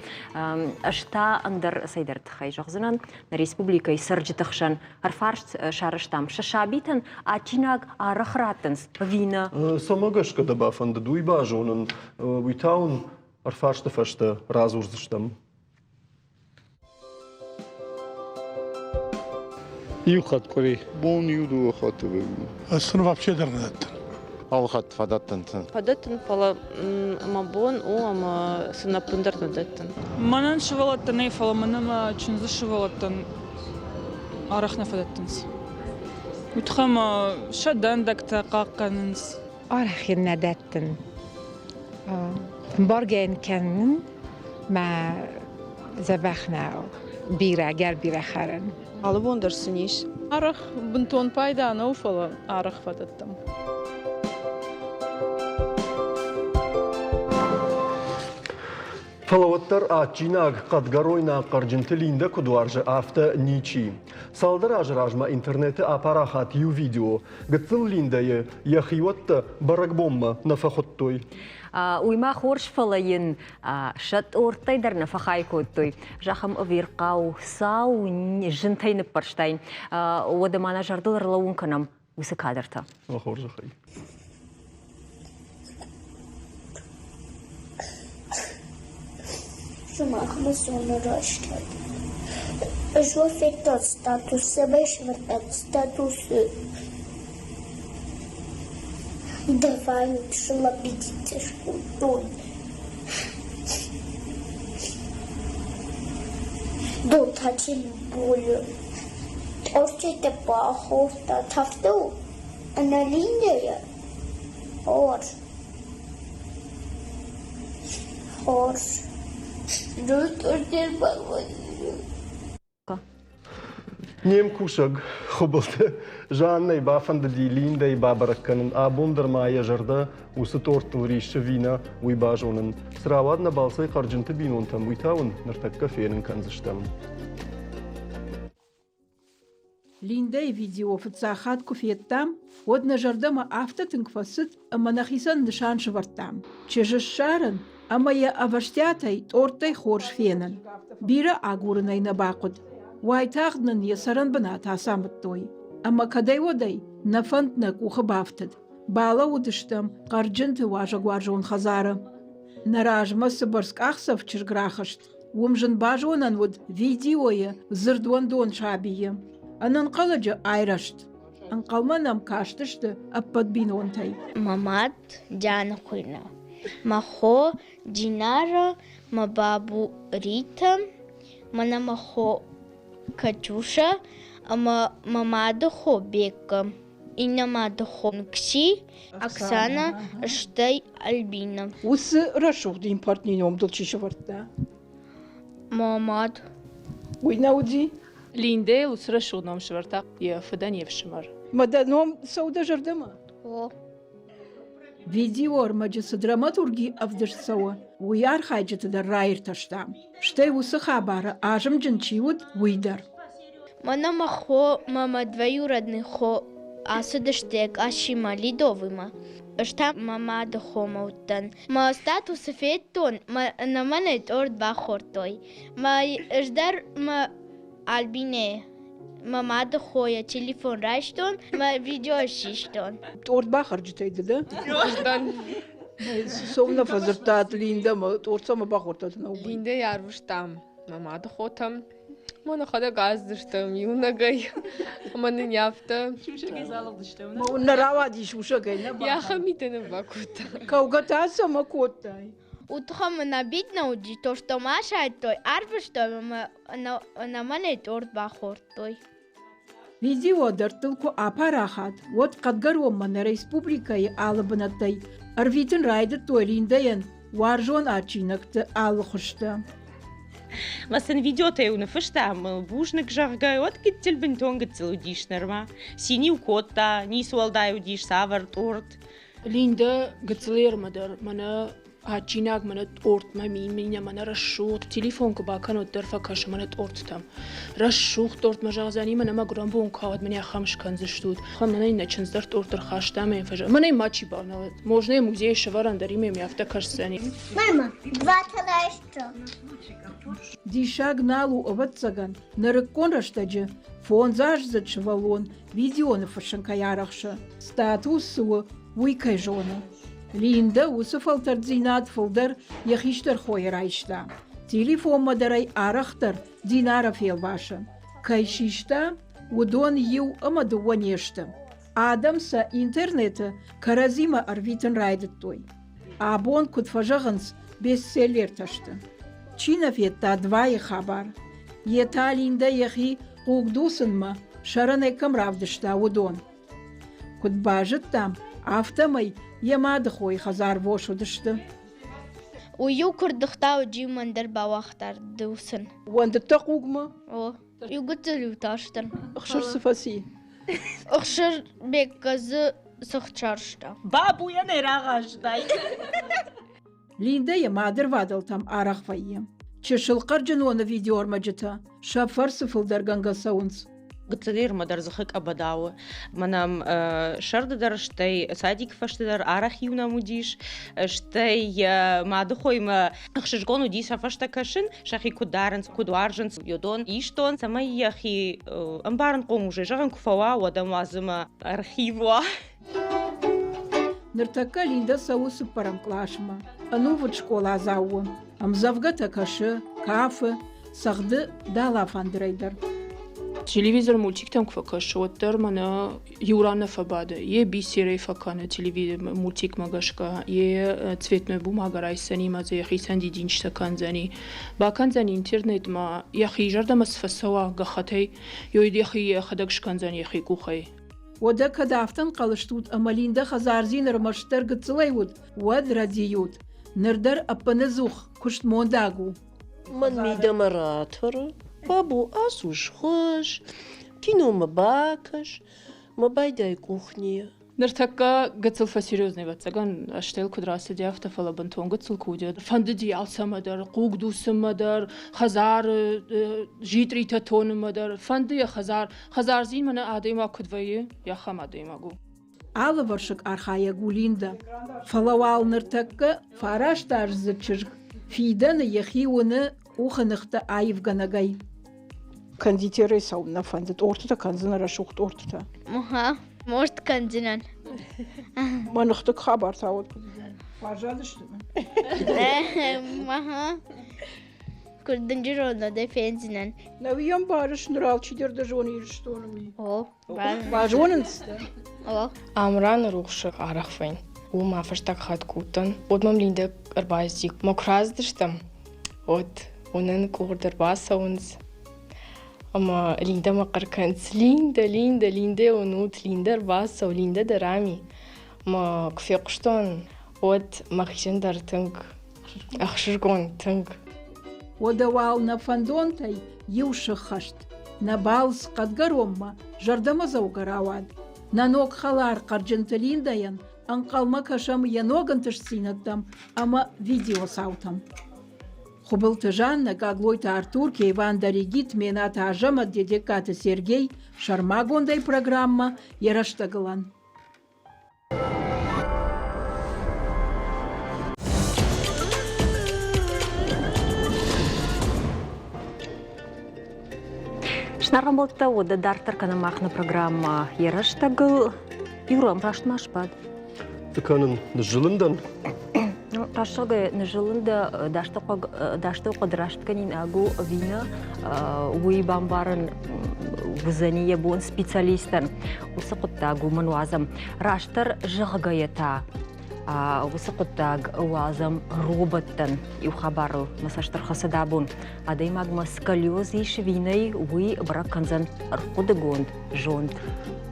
Ӕз та ӕндӕр цӕйдӕр тыххӕй зӕгъдзынӕн. Нӕ республикӕйы цӕрджыты хсӕн ӕрфарст сарӕзтам. Сӕ сабитӕн адджинаг арӕх раттынц ӕви нӕ? Цӕмӕ гӕсгӕ дӕ бафӕндыд уый базонын, уый та уын ӕрфарсты фӕстӕ радзурдзыстӕм. Иу хатт къуыри. Бон иу-дыууӕ хатты вӕййы. Ӕз сын вообще дӕр нӕ дӕттын. Алы хатт фӕдӕттынт. Фӕдӕттын, фӕлӕ мӕ бон у ӕмӕ сын ӕппындӕр нӕ дӕттын. Мӕнӕн сывӕллӕттӕ нӕй, фӕлӕ мӕнӕ мӕ чындзы сывӕллӕттӕн арӕх нӕ фӕдӕттынц. Уый тыххӕй ӕмӕ сӕ дӕндӕгтӕ хъахъхъӕнынц. Арӕх ын нӕ дӕттын. Баргӕ йын кӕнын мӕ дзӕбӕх нӕу. Бирӕ, гӕр бирӕ хӕрын. Алы бон дӕр сын ис. Арӕх бынтон пайда нӕу, фӕлӕ арӕх фӕдӕттӕм. Фӕлӕ уӕддӕр адджинаг хъӕдгӕройнаг Хъӕрджынты Линдӕ куыд уарзы, афтӕ ничи. Цалдӕр азы размӕ интернеты апарахат иу видео. Гыццыл Линдӕйы йӕ хиуӕттӕ бӕрӕгбонмӕ нӕ фӕхуыдтой. Уый ма хорз, фӕлӕ йын сӕ тъорттӕй дӕр нӕ фӕхай кодтой. Зӕгъӕм, ӕвирхъау сау зынтӕй ныппӕрстай. Уӕдӕ ма нӕ зӕрдыл ӕрлӕууын кӕнӕм уыцы кадртӕ. Хорзӕхӕй. Сымахмӕ цоны рӕстӕг. Ӕз уӕ федтон статус, цӕмӕй сӕвӕрдтат статусы. Давай лучше лапидите скодтон. Дотачи болю. Торчите бахордта, афтӕ у? Ӕнӕ Линдӕйӕ? Хорз. Хорз. Не мкусӕг Хуыбылты Жаннӕй бафӕндыди Линдӕйы бабӕрӕг кӕнын. Абон дӕр ма йӕ зӕрдӕ уыцы торттыл риссы ӕви нӕ, уый базонын. Цы рауад нӕ балцӕй Хъӕрджынты бинонтӕм, уый та уын ныртӕккӕ фенын кӕндзыстӕм. Линдӕйы видео фыццаг хатт куы федтам, уӕд нӕ зӕрдӕмӕ афтӕ тынг фӕцыд, ӕмӕ нӕхицӕн нысан сӕвӕрдтам чызджы ссарын ӕмӕ йӕ ӕвӕстиатӕй тъорттӕй хорз фенын. Бирӕ агурын ӕй нӕ бахъуыд. Уайтагъд нын йӕ цӕрӕнбынат ацамыдтой. Ӕмӕ кӕдӕй-уӕдӕй нӕ фӕнд нӕ къухы бафтыд. Балӕууыдыстӕм Хъӕрджынты уазӕгуарзон хӕдзары. Нӕ размӕ цы бӕрц къахдзӕф чызг рахызт, Уым зын базонӕн уыд видеойы дзырдуӕндон сабийы. Ӕнӕнхъӕлӕджы айрӕзт. Ӕнхъӕлмӕ нӕм кастысты ӕппӕт бинонтӕй. Мӕ мад Диана хуыйны. Мӕ хо Динара, мӕ бабу Рита, мӕнӕ мӕ хо Катюша ӕмӕ мӕ мады хо Бекка. Иннӕ мады хо Кси, Оксана, стӕй Альбина. Уыцы рӕсугъд импортный ном дыл чи сӕвӕрдта? Мӕ мад. Уый нӕ уыди? Линдӕйыл уыцы рӕсугъд ном сӕвӕрдта йӕ фыдӕн йе фсымӕр. Мӕ дӕ ном цӕуы дӕ зӕрдӕмӕ? О. Видеоӕрмӕджы цы драматурги ӕвдыст цӕуы, уый архайджыты дӕр раиртӕстам. Стӕй уыцы хабары азымджын чи уыд, уый дӕр. Мӕнӕ мӕ хо, мӕ мӕ двоюродный хо ацыдысты Къасимӕ Лидовымӕ. Ӕз та мӕ мады хомӕ уыдтӕн. Мӕ статусы федтон, мӕ мӕнӕй торт бахордтой. Мӕ ӕз дӕр мӕ Альбине мӕ мады хойӕ телефон райстон, мӕ видео систон. Торт бахӕрджытӕй ды дӕ? Ӕз дӕн. Сом нӕ фӕдзырдтат Линдӕмӕ, торт цӕмӕ бахордтат нӕ? Линдӕйы арвыстам мӕ мады хотӕм. Мӕ нӕхӕдӕг аздзыстӕм иунӕгӕй. Ӕмӕ нын афтӕ. Сусӕгӕй залыгъдыстӕм. Нӕ рауадис сусӕгӕй, нӕ Йӕхи митӕ нын бакодта. Кӕугӕ та цӕмӕ кодтай? Утром мын обидно уыди, то, что мӕ асайдтой, арвыстой ӕмӕ ӕнӕмӕнӕй торт бахордтой. Видео дӕрдтыл куы апарахат, уӕд Хъӕдгӕронмӕ нӕ республикӕйы алы бынӕттӕй ӕрвитын райдыдтой Линдӕйӕн уарзон адджинӕгты алы хуызтӕ. Мӕ сын видеотӕ-иу ныффыстам, бузныг, зӕгъгӕ, уӕд гыццыл бынтон гыццыл уыдис нырма. Цин-иу кодта, ницы уӕлдай уыдис, цавӕр торт. Линдӕ гыццыл ермӕ дӕр мӕнӕ адджинаг мӕнӕ тъортмӕ мин мӕнӕ рӕсугъд телефон куы бакӕнот дӕр фӕкӕсы мӕнӕ тъорттӕм. Рӕсугъд тъортмӕ зӕгъдзӕни мӕнӕ мӕ гуырӕн бон куы уӕд мын ахӕм скӕндзыстут. Мӕнӕ иннӕ чындз дӕр тъорт ӕрхаста ӕмӕ йын фӕзӕгъ. Мӕнӕ мачи бавналӕд. Можно йӕ музейы сӕвӕрӕн дӕр имӕ афтӕ кӕсдзӕни. Мама, два тарашта. Диссаг нал у, ӕвӕццӕгӕн, нырыккон рӕстӕджы фондзаздзыд сывӕллон видео ныффыссын кӕй арӕхсы, статус цы у, уый кӕй зоны. Линдӕ уыцы фӕлтӕрддзинад фылдӕр йӕ хистӕр хойӕ райста. Телефонмӕ дӕр ӕй арӕхдӕр Динара фелвасы. Кӕй систа, уыдон иу ӕмӕ дыууӕ не сты. Адӕм сӕ интернеты кӕрӕдзимӕ ӕрвитын райдыдтой. Абон, куыд фӕзӕгъынц, бестселлертӕ сты. Чи нӕ федта Двайы хабар? Йе та Линдӕ йӕхи хъугдуцынмӕ сӕрӕнӕй кӕм равдыста, уыдон. Куыд базыдтам, афтӕмӕй йӕ мадыхойы хӕдзарвос уыдысты. Уый-иу куы рдыгъта, уӕд-иу мӕн дӕр бауагъта рдуцын. Уӕндыдтӕ хъугмӕ? О, иу гыццыл-иу тарстӕн. Ӕхсыр цы фӕци? Ӕхсыр Бекка дзы цыхт сарӕзта. Бабуйӕн ӕй рагъазтай. Линдӕ йӕ мадырвадӕлтӕм арӕх вӕййы. Чысыл Хъӕрджыноны видеоӕрмӕджытӕ сӕ фӕрцы фылдӕргӕнгӕ цӕуынц. Гыццылермӕ дӕр дзыхы къӕбӕда у. Мӕнӕ сӕрды дӕр, стӕй садикы фӕстӕ дӕр арӕх-иу нӕм уыдис. Стӕй мадыхоимӕ ӕхсызгон уыди сӕ фӕстӕ кӕсын, сӕхи куыд дарынц, куыд уарзынц. Уыдон истон, цӕмӕй йӕхи ӕмбарынхъом уже зӕгъын куы фӕуа, уӕд ӕм уадзы мӕ архив уа. Ныртӕккӕ Линдӕ цӕуы цыппӕрӕм къласмӕ. Ӕнувыд скъоладзау у. Ӕмдзӕвгӕтӕ кӕсы, кафы, цӕгъды дала-фӕндырӕй дӕр. Телевизор мультиктӕм куы фӕкӕсы, уӕддӕр мӕнӕ иу ран нӕ фӕбады. Йе бисерӕй фӕкӕны телевизор мультикмӕ гӕсгӕ, йе цветной бумага райсдзӕни ӕмӕ дзы йӕхицӕн дидинджытӕ кӕндзӕни. Бакӕндзӕни интернетмӕ, йӕхи зӕрдӕмӕ цы фӕцӕуа гӕххӕтӕй, йӕхи йӕхӕдӕг скӕндзӕн йӕхи къухӕй. Уӕдӕ кӕд афтӕ ӕнхъӕл стут ӕмӕ Линдӕ хӕдзардзин ӕрмӕстдӕр гыццылӕй уыд, уӕд рӕдийут. Ныр дӕр ӕппынӕдзух куыстмондаг у. Мӕн мидӕмӕ ратӕры, бабу, ацу схуысс, киномӕ бакӕс, мӕ байдайы къухнийы. Ныртӕккӕ гыццыл фӕсерьезнӕй, ӕвӕццӕгӕн, астӕу куыд рацыди, афтӕ, фӕлӕ бынтон гыццыл куы уыди, фӕндыди алцӕмӕ дӕр, хъуг дуцынмӕ дӕр, хӕдзары джитъритӕ тонынмӕ дӕр, фӕнды йӕ хӕдзар. Хӕдзардзин мӕнӕ адӕймаг куыд вӕййы, ахӕм адӕймаг у. Алывӕрсыг архайӕг у Линдӕ. Фӕлӕ уал ныртӕккӕ фарастаздзыд чызг фидӕны йӕхи уыны къухы ныхтӕ аивгӕнӕгӕй. Кондитерӕй цӕуын нӕ фӕнды, тъортытӕ кӕндзынӕ рӕсугъд тъортытӕ. Ага, может, кӕндзынӕн. Мӕ ныхты хабар та уӕд куыд баззадысты? Ага. Куыд дынджырон дӕ фендзынӕн. Нӕуи ӕмбарыс, ныр алчидӕр дӕ зоны Ирыстоны уый. О, Базонынц дӕ? О. Амраны рухсы арӕх фӕн. Уым ма фӕстаг хатт куы уыдтӕн, уӕд мӕм Линдӕ ӕрбацыди. Мӕ куы рацыдыстӕм, уӕд уынын къорд ӕрбацӕуынц. Ӕмӕ Линдӕмӕ хъӕр кӕнынц: Линдӕ, Линдӕ, Линдӕ уынут, Линдӕ ӕрбацӕуы, Линдӕ дӕр ам и. Ӕмӕ куы фехъуыстон, уӕд мӕхицӕн дӕр тынг ӕхсызгон, тынг. Уӕдӕ уал нӕ фӕндонтӕй иу сыххӕст. Нӕ балц Хъӕдгӕронмӕ зӕрдӕмӕдзӕугӕ рауад. Нӕ ног хӕлар Хъӕрджынты Линдӕйӕн ӕнхъӕлмӕ кӕсӕм йӕ ног ӕнтыстдзинӕдтӕм ӕмӕ видеоцаутӕм. Хуыбылты Жаннӕ, Гаглойты Артур, Кейван Даригит, Менаты Азӕмӕт, Дедегкаты Сергей сӕрмагондӕй программӕ йӕ рӕстӕгылӕн. Снаргъамбӕлттӕ уӕдӕ дарддӕр кӕнӕм мах нӕ программӕ йӕ рӕстӕгыл. Юра, раст ма сбад. Цы кӕнын? Ныззылын дӕн? Раст зӕгъгӕ, ныззылын дӕ дастӕухъӕд раст кӕнин агу ӕви нӕ, уый бамбарын уыдзӕни йӕ бон специалистӕн. Уыцы хъуыддаг уымӕн уадзӕм. Растдӕр зӕгъгӕйӕ та уыцы хъуыддаг уадзӕм роботтӕн. Иу хабарыл мӕ цӕст ӕрхӕцыд абон. Адӕймагмӕ сколиоз ис ӕви нӕй, уый бӕрӕг кӕндзӕн ӕрхъуыдыгонд зонд.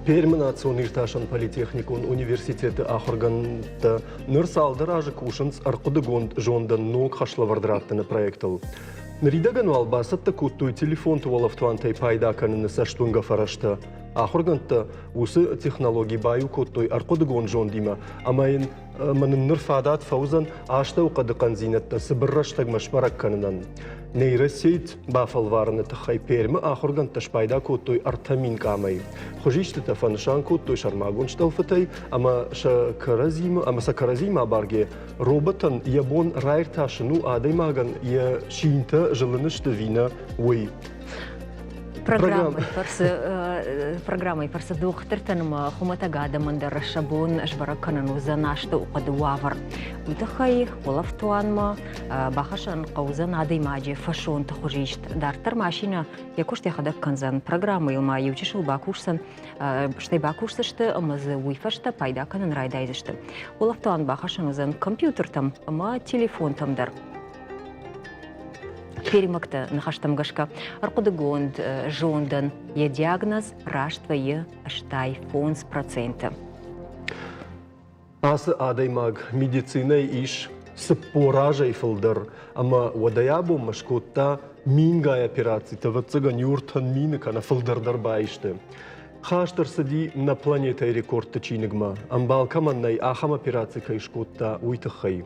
Пермы национ иртасӕн политехникон университеты ахуыргӕндтӕ ныр цалдӕр азы кусынц ӕрхъуыдыгонд зондӕн ног хӕслӕвӕрд раттыны проектыл. Ныридӕгӕн уал бацӕттӕ кодтой телефонты уӕлӕфтуантӕй пайда кӕныны цӕстуынгӕ фӕрӕзтӕ. Ахуыргӕндтӕ уыцы технологи баиу кодтой ӕрхъуыдыгонд зондимӕ ӕмӕ йын ӕмӕ нын ныр фадат фӕуыдзӕн астӕухъӕды хъӕндзинӕдтӕ цыбыр рӕстӕгмӕ сбӕрӕг кӕнынӕн. Нейросеть бафӕлварыны тыххӕй Пермы ахуыргӕндтӕ спайда кодтой 3000 къамӕй. Хуызистытӕ фӕнысан кодтой сӕрмагонд стъӕлфытӕй ӕмӕ сӕ кӕрӕдзимӕ ӕмӕ сӕ кӕрӕдзимӕ абаргӕ роботӕн йӕ бон раиртасын у адӕймагӕн йӕ синтӕ зылын сты ӕви нӕ, уый. Программӕйы фӕрцы Программӕйы фӕрцы дохтыртӕн ӕмӕ хуымӕтӕг адӕмӕн дӕр сӕ бон сбӕрӕг кӕнын уыдзӕн астӕухъӕды уавӕр. Уый тыххӕй уӕлӕфтуанмӕ бахӕссӕн хъӕудзӕн адӕймаджы фӕсонты хуызист. Дарддӕр машинӕ йӕ куыст йӕхӕдӕг кӕндзӕн. Программӕйыл ма иу чысыл бакусдзӕн, стӕй бакусдзысты ӕмӕ дзы уый фӕстӕ пайда кӕнын райдайдзысты. Уӕлӕфтуан бахӕссӕн уыдзӕн компьютертӕм ӕмӕ телефонтӕм дӕр. Пермӕгты ныхӕстӕм гӕсгӕ, ӕрхъуыдыгонд зондӕн йӕ диагноз раст вӕййы 85%. Ацы адӕймаг медицинӕйы ис 40 азӕй фылдӕр ӕмӕ уӕдӕй абонмӕ скодта мингай операцитӕ, ӕвӕццӕгӕн, иу 30 000 кӕнӕ фылдӕр дӕр баисты. Хаст ӕрцыди нӕ планетӕйы рекордты чиныгмӕ, ӕмбал кӕмӕн нӕй, ахӕм операци кӕй скодта, уый тыххӕй.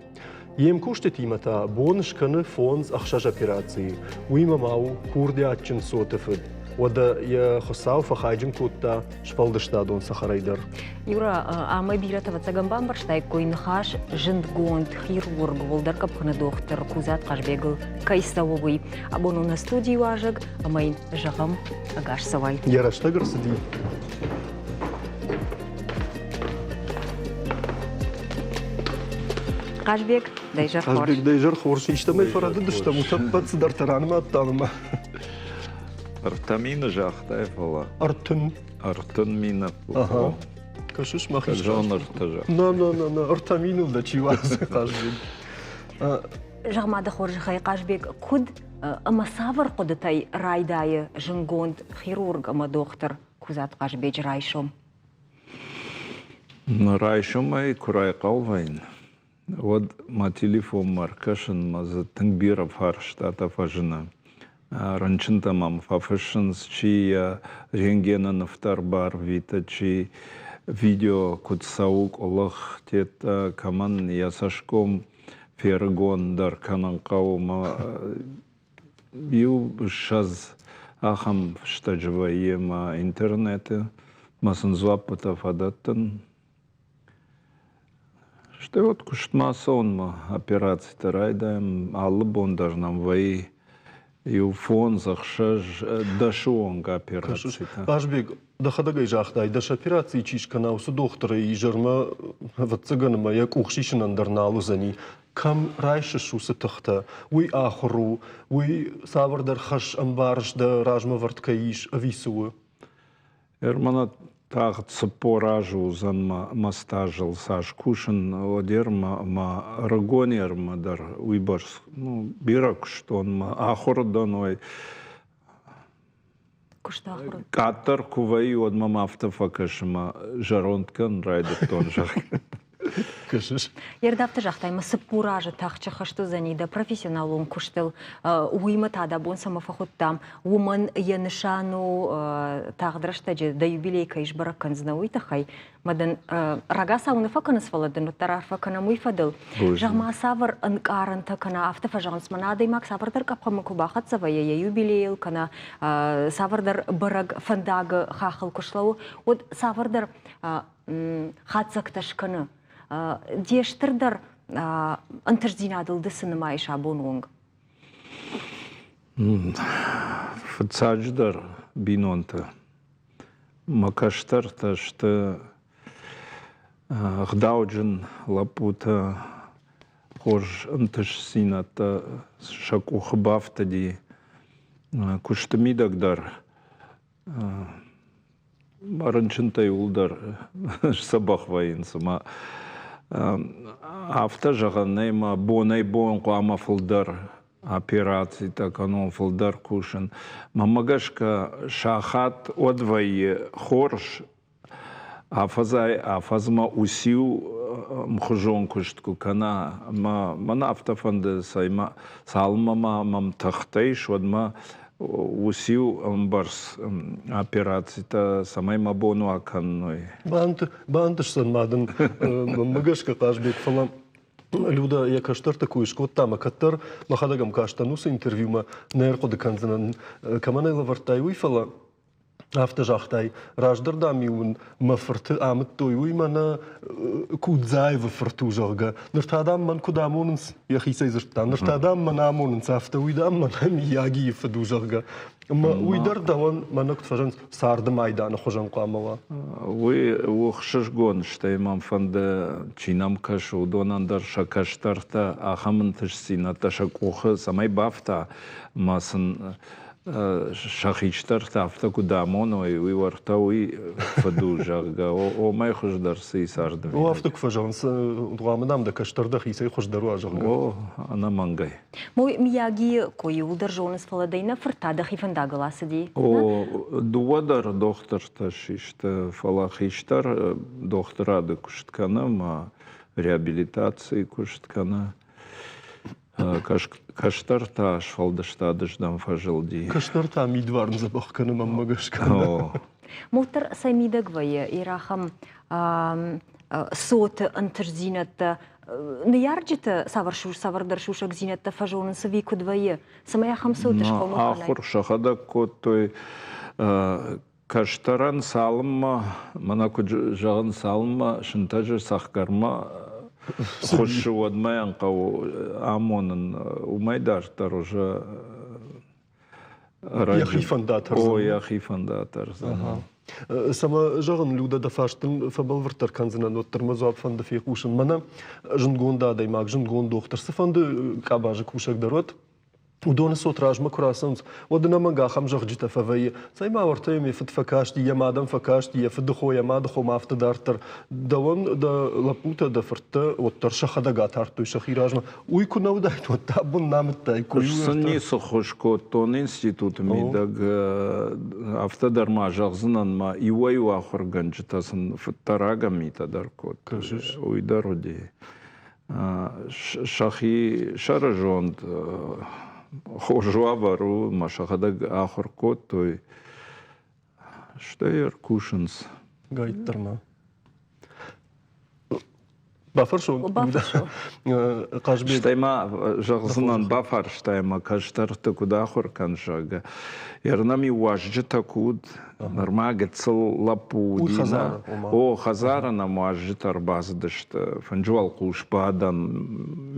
Йе мкусджытимӕ та бон скӕны фондз-ӕхсӕз операцийы. Уыимӕ ма у курдиатджын цоты фыд. Уӕдӕ йӕ Хуыцау фӕхайджын кодта сфӕлдыстадон цӕхӕрӕй дӕр. Юра, ӕмӕ бирӕтӕ ӕвӕццӕгӕн бамбӕрстаиккой ныхас зындгонд хирург, уӕлдӕр къӕпхӕны дохтыр Кузат Хъазбегыл кӕй цӕуы, уый. Абон у нӕ студийы уазӕг ӕмӕ йын зӕгъӕм, ӕгас цӕуай. Йӕ рӕстӕг ӕрцыди. Хъазбег, дӕ изӕр хорз. Хъазбег, дӕ изӕр хорз. Истӕмӕй фӕрӕдыдыстӕм, утӕппӕт цыдӕртӕ ранымадтам ӕмӕ. 30 000 загътай, фӕлӕ. 30. 30 000. Ага. Кӕсыс, мӕхи Зон ӕртӕ загътай. На, на, на, на, 3 000-ыл дӕ чи уадзы, Хъазбег. Зӕгъ-ма дӕ хорзӕхӕй, Хъазбег, куыд ӕмӕ цавӕр хъуыдытӕй райдайы зынгонд хирург ӕмӕ дохтыр Кузат Хъазбеджы райсом? Райсомӕй куы райхъал вӕййын, уӕд мӕ телефонмӕ ӕркӕсын мӕ дзы тынг бирӕ фарстатӕ фӕзыны. Рынчынтӕ мӕм фӕфыссынц, чи йӕ рентгены нывтӕ ӕрбарвиты, чи видео куыд цӕуы къуылых, теттӕ, кӕмӕн йӕ цӕсгом ферыгондӕр кӕнын хъӕуы мӕ иу ссӕдз ахӕм фыстӕджы вӕййы мӕ интернеты, мӕ сын дзуаппытӕ фӕдӕттын. Стӕй вот куыстмӕ цӕуынмӕ операцитӕ райдайӕм, алы бон дӕр нӕм вӕййы иу фондз, ӕхсӕз, дӕсы онг операцитӕ. Хъазбег, дӕхӕдӕг ӕй загътай, дӕс операцийы чи скӕна, уыцы дохтыры изӕрмӕ, ӕвӕццӕгӕн, ӕмӕ йӕ къух сисынӕн дӕр нал уыдзӕни. Кӕм райсыс уыцы тыхтӕ? Уый ахуыр у, уый цавӕрдӕр хӕс ӕмбарыс дӕ размӕвӕрд кӕй ис, ӕви цы у? Ермана тагъд 40 азы уыдзӕн мӕ стажыл цас кусын, уӕддӕр мӕ ӕрыгон ермӕ дӕр уыйбӕрц ну, бирӕ куыстон, мӕ ахуыры дӕн ой. Къаддӕр куы вӕййы, уӕд мӕм афтӕ фӕкӕсы, мӕ зӕронд кӕнын райдыдтон, зӕгъгӕ. Кӕсыс? Ердӕфты загътай, мӕ 40 азы тахчы хӕст уыдзӕни дӕ профессионалон куыстыл, уыимӕ та дӕ бон цӕмӕ фӕхуыдтам, уымӕн йӕ нысан у тагъд рӕстӕджы дӕ юбилей кӕй сбӕрӕг кӕндзынӕ, уый тыххӕй. Мӕ дын рагацау нӕ фӕкӕнынц, фӕлӕ дын уӕддӕр арфӕ кӕнӕм уый фӕдыл. Зӕгъ-ма, цавӕр ӕнкъарӕнтӕ кӕнӕ афтӕ фӕзӕгъынц, мӕнӕ адӕймаг цавӕрдӕр къӕпхӕнмӕ куы бахӕццӕ вӕййы йӕ юбилейыл кӕнӕ цавӕрдӕр бӕрӕг фӕндагы хаххыл куы слӕууы, уӕд цавӕрдӕр хатдзӕгтӕ скӕны. Де стырдӕр ӕнтыстдзинадыл ды цы нымайыс абон онг? Фыццаджыдӕр бинонтӕ. Мӕ кӕстӕртӕ сты ӕгъдауджын лӕппутӕ, хорз ӕнтыстдзинӕдтӕ сӕ къухы бафтыди. Куысты мидӕг дӕр рынчынтӕ иууылдӕр сдзӕбӕх вӕййынц ӕмӕ афтӕ зӕгъӕн нӕй, ӕмӕ бонӕй-бон хъуамӕ фылдӕр операцитӕ кӕнон, фылдӕр кусын. Мӕнмӕ гӕсгӕ сахат уӕд вӕййы хорз, афӕдзӕй-афӕдзмӕ уыциу ӕмхуызон куыст куы кӕна. Ӕмӕ мӕн афтӕ фӕнды, цалынмӕ ма мӕм тыхтӕ ис, уӕдмӕ уыциу ӕмбӕрц операцитӕ, цӕмӕй мӕ бон уа кӕной. Бантысдзӕн ма дын, мӕнмӕ гӕсгӕ, Хъазбег, фӕлӕ Люда йӕ кӕстӕрты куы скодта ӕмӕ кӕддӕр мӕхӕдӕг ӕм кастӕн уыцы интервьюмӕ, нӕ ӕрхъуыды кӕндзынӕн, кӕмӕн ӕй лӕвӕрдтай, уый, фӕлӕ. Афтӕ загътай, раздӕр, дам-иу ын мӕ фырты амыдтой, уый мӕнӕ Кудзаевы фырт у, зӕгъгӕ. Ныр та, дам, мӕн куыд амонынц, йӕхицӕй дзырдта, ныр та, дам, мӕн амонынц, афтӕ уый, дам, мӕнӕ Миягийы фыд у, зӕгъгӕ. Ӕмӕ уый дӕр дӕуӕн мӕнӕ куыд фӕзӕгъынц, царды майданы хуызӕн хъуамӕ уа. Уый у хсызгон, стӕй мӕм фӕнды, чи нӕм кӕсы, уыдонӕн дӕр сӕ кӕстӕртӕ ахӕм ӕнтыстдзинӕдтӕ сӕ къухы цӕмӕй бафта, ӕмӕ сын сӕ хистӕртӕ афтӕ куыд амоной, уый уӕртӕ уый фыд у, зӕгъгӕ, омӕй хуыздӕр цы и царды. О, афтӕ куы фӕзӕгъынц, хъуамӕ дам дӕ кӕстӕр дӕхицӕй хуыздӕр уа, зӕгъгӕ. О, ӕнӕмӕнгӕй. Мой Миягийы кой иууылдӕр зонынц, фӕлӕ дӕ иннӕ фырт та дӕхи фӕндагыл ацыди. О, дыууӕ дӕр дохтыртӕ систы, фӕлӕ хистӕр дохтырады куыст кӕны ӕмӕ реабилитацийы куыст кӕны. Кӕстӕр та сфӕлдыстады здӕм фӕзылди. Кӕстӕр та мидварн дзӕбӕх кӕны мӕнмӕ гӕсгӕ. Моддӕр сӕ мидӕг вӕййы ирахӕм цоты ӕнтыстдзинӕдтӕ ныййарджыты цавӕр цавӕрдӕр сусӕгдзинӕдтӕ фӕзонынц ӕви куыд вӕййы, цӕмӕй ахӕм цоты схъомыл кӕнай? Ахуыр сӕхӕдӕг кодтой. Кӕстӕрӕн цалынмӕ, мӕнӕ куыд зӕгъын, цалынмӕ сынтӕджы цӕхгӕрмӕ хуыссы, уӕдмӕ йӕм хъӕуы амонын. Уымӕй дарддӕр уже Йӕхи фӕнд атӕрдзӕн. О, йӕхи фӕнд атӕрдзӕн. Цӕмӕ зӕгъын, Людӕ, дӕ фарст дын фӕбӕлвырддӕр кӕндзынӕн, уӕддӕр мӕ дзуапп фӕнды фехъусын. Мӕнӕ зындгонд адӕймаг, зындгонд дохтыр, цыфӕнды къабазы кусӕг дӕр уӕд, уыдоны цот размӕ куы рацӕуынц, уӕд ӕнӕмӕнг ахӕм зӕгъджытӕ фӕвӕййы. Цӕй ма уӕртӕ йӕм йӕ фыд фӕкасти, йӕ мадӕн фӕкасти, йӕ фыдыхо, йӕ мадыхо ма афтӕ дарддӕр. Дӕуӕн дӕ лӕппутӕ, дӕ фырттӕ уӕддӕр сӕхӕдӕг атардтой сӕхи размӕ. Уый куы нӕ уыдаид, уӕд та абон намыдтаиккой. Ӕз сын ницы ххуыс кодтон институты мидӕг. Афтӕ дӕр ма зӕгъдзынӕн, ма иуӕй-иу ахуыргӕнджытӕ сын фыддӕрагӕн митӕ дӕр кодтой. Уый дӕр уыди. Сӕхи сӕрызонд хорз уавӕр у, ӕмӕ сӕхӕдӕг ахуыр кодтой, стӕй ӕркусынц. Гайддӕр ма. Бафӕрсон? Хъазбег. Стӕй ма зӕгъдзынӕн, бафарстай мӕ кӕстӕрты куыд ахуыр кӕн, зӕгъгӕ. Ернӕм-иу уазджытӕ куы уыд, нырма гыццыл лӕппу уыди. О, хӕдзары нӕм уазджытӕ ӕрбацыдысты, фынджы уӕлхъус бадӕм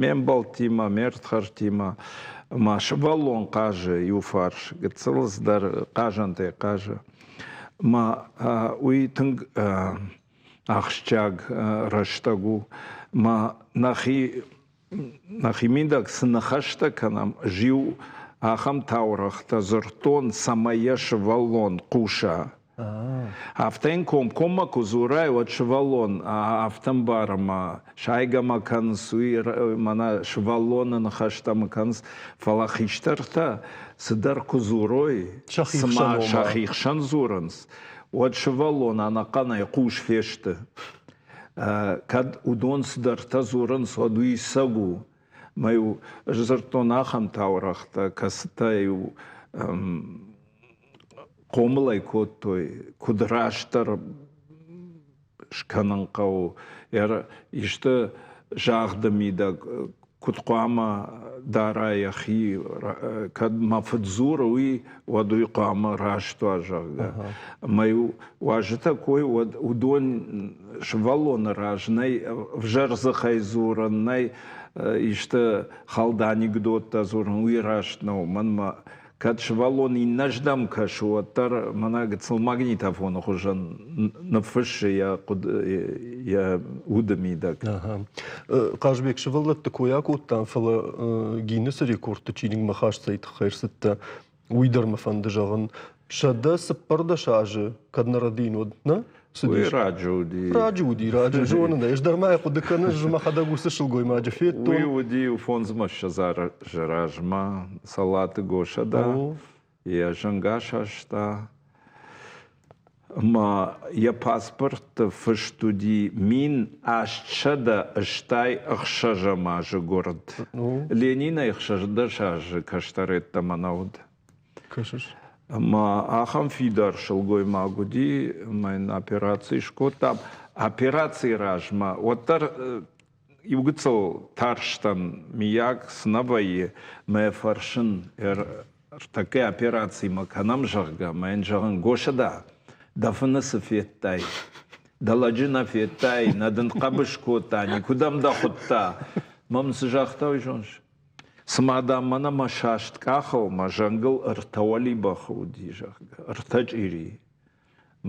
ме мбӕлттимӕ, ме рдхӕрдтимӕ. Ӕмӕ сывӕллон хъазы иу фарс, гыццыл цыдӕр хъазӕнтӕй хъазы. Ӕмӕ уый тынг ахсджиаг рӕстӕг у. Мӕ нӕхи нӕхимидӕг цы ныхӕстӕ кӕнӕм, ӕз-иу ахӕм таурӕгътӕ дзырдтон, цӕмӕй йӕ сывӕллон хъуса. Афтӕ йын комкоммӕ куы дзурай, уӕд сывӕллон афтӕ мбары ӕмӕ сайгӕ мӕ кӕнынц, уый мӕнӕ сывӕллоны ныхӕстӕ мӕ кӕнынц, фӕлӕ хистӕртӕ цыдӕр куы дзурой, цыма сӕхи хсӕн дзурынц, уӕд сывӕллон ӕнӕхъӕнӕй хъус фесты. Кӕд уыдон цыдӕртӕ дзурынц, уӕд уый цӕг у. Мӕ-иу ӕз дзырдтон ахӕм таурӕгътӕ, кӕцытӕ-иу хъомылӕй кодтой, куыд растдӕр скӕнын хъӕуы, исты загъды мидӕг куыд хъуамӕ дара йӕхи, кӕд мӕ фыд дзуры уый, уӕд уый хъуамӕ раст уа, зӕгъгӕ. Ӕмӕ-иу уазджытӕ кой, уӕд уыдон сывӕллоны раз нӕй ӕвзӕр дзыхӕй дзурын, нӕй исты хӕлд анекдоттӕ дзурын, уый раст нӕу. Мӕнмӕ кӕд сывӕллон иннӕздӕм кӕсы, уӕддӕр мӕнӕ гыццыл магнитофоны хуызӕн ныффыссы йӕ хъуыды, йӕ уды мидӕг. Хъазбег, сывӕллӕтты кой акодтам, фӕлӕ Гиннесы рекордты чиныгмӕ хаст цӕй тыххӕй ӕрцыдтӕ, уый дӕр мӕ фӕнды зӕгъын. 114 азы кӕд нӕ рӕдийын, уӕд нӕ? Уый раджы уыди. Раджы уыди, раджы, зонын ӕй. Ӕз дӕр ма йӕ хъуыды кӕнын, ӕз мӕхӕдӕг уыцы сылгоймаджы федтон. Уый уыди фондзмӕ азы размӕ Салаты Госӕда йӕ зынг асаста. Ӕмӕ йӕ паспортты фыст уыди 1886 азы гуырд. Ленинӕй 16 азы кӕстӕр йеддӕмӕ нӕ уыд. Кӕсыс? Ӕмӕ ахӕм фидар сылгоймаг уыди, ӕмӕ йын операци скодтам. Операцийы размӕ уӕддӕр иугыццыл тарстӕн, миййаг цы нӕ вӕййы, мӕ фӕрсын. Ӕртӕккӕ операцимӕ кӕнӕм, зӕгъгӕ, мӕ йын зӕгъын, Госӕда, дӕ фыны цы федтай? Дӕ лӕджы нӕ федтай, нӕ дын хъӕбыс кодта, никуыдӕм дӕ хуыдта. Мӕм цы загъта, уый зоныс? Цыма, дам, мӕнӕ мӕ саст къахыл, мӕ зӕнгыл ӕртӕ уӕлибӕхы уыди, зӕгъгӕ, ӕртӕ чъирийы.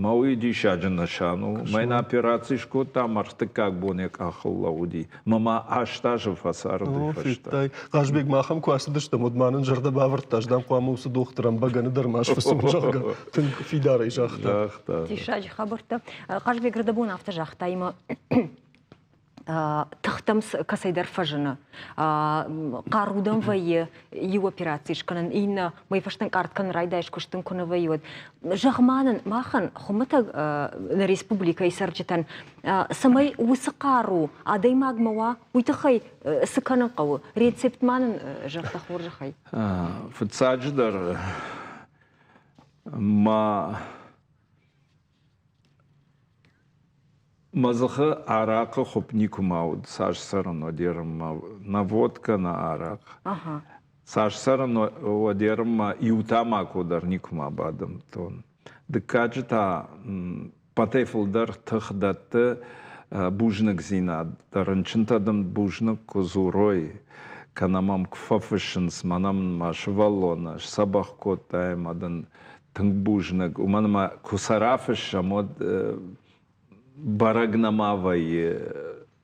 Мӕ уый диссаджы нысан у. Мӕн операци скодта ӕмӕ ӕртыккаг бон йӕ къахыл лӕууыди. Мӕ ма аст азы фӕцард уый фӕстӕ. Хъазбег, махӕм куы ацыдыстӕм, уӕд ма нын зӕрдӕ бавӕрдта, дам, хъуамӕ уыцы дохтырӕн бӕгӕны дӕр ма сфыцон, зӕгъгӕ, тынг фидарӕй загъта. Диссаджы хабӕрттӕ. Хъазбег рдӕбон афтӕ загъта, ӕмӕ тыхтӕм кӕцӕйдӕр фӕзыны. Хъару дӕм вӕййы иу операци скӕнын, иннӕ мӕй фӕстӕнкъард кӕнын райдайыс, куыст дын куы нӕ вӕййы, уӕд. Зӕгъ-ма нын, махӕн, хуымӕтӕг нӕ республикӕйы цӕрджытӕн, цӕмӕй уыцы хъару адӕймагмӕ уа, уый тыххӕй цы кӕнын хъӕуы? Рецепт ма нын зӕгъ дӕ хорзӕхӕй. Фыццаджыдӕр ма Мӕ дзыхы арахъы хуыпп никуыма уыд, цас цӕрын уӕдерынмӕ, нӕ водкӕ, нӕ арахъ. Цас цӕрын уӕдерынмӕ иу тамако дӕр никуыма бадымдтон. Дыккаджы та ппӕтӕй фылдӕр тых дӕтты бузныгдзинад. Дӕ рынчынтӕ дын бузныг куы дзурой, кӕнӕ мӕм куы фӕфыссынц, мӕнӕ мын мӕ сывӕллоны сдзӕбӕх кодтай ӕмӕ дын тынг бузныг, уымӕн ӕмӕ куы сӕ рафыссӕм, уӕд бӕрӕг нӕма вӕййы,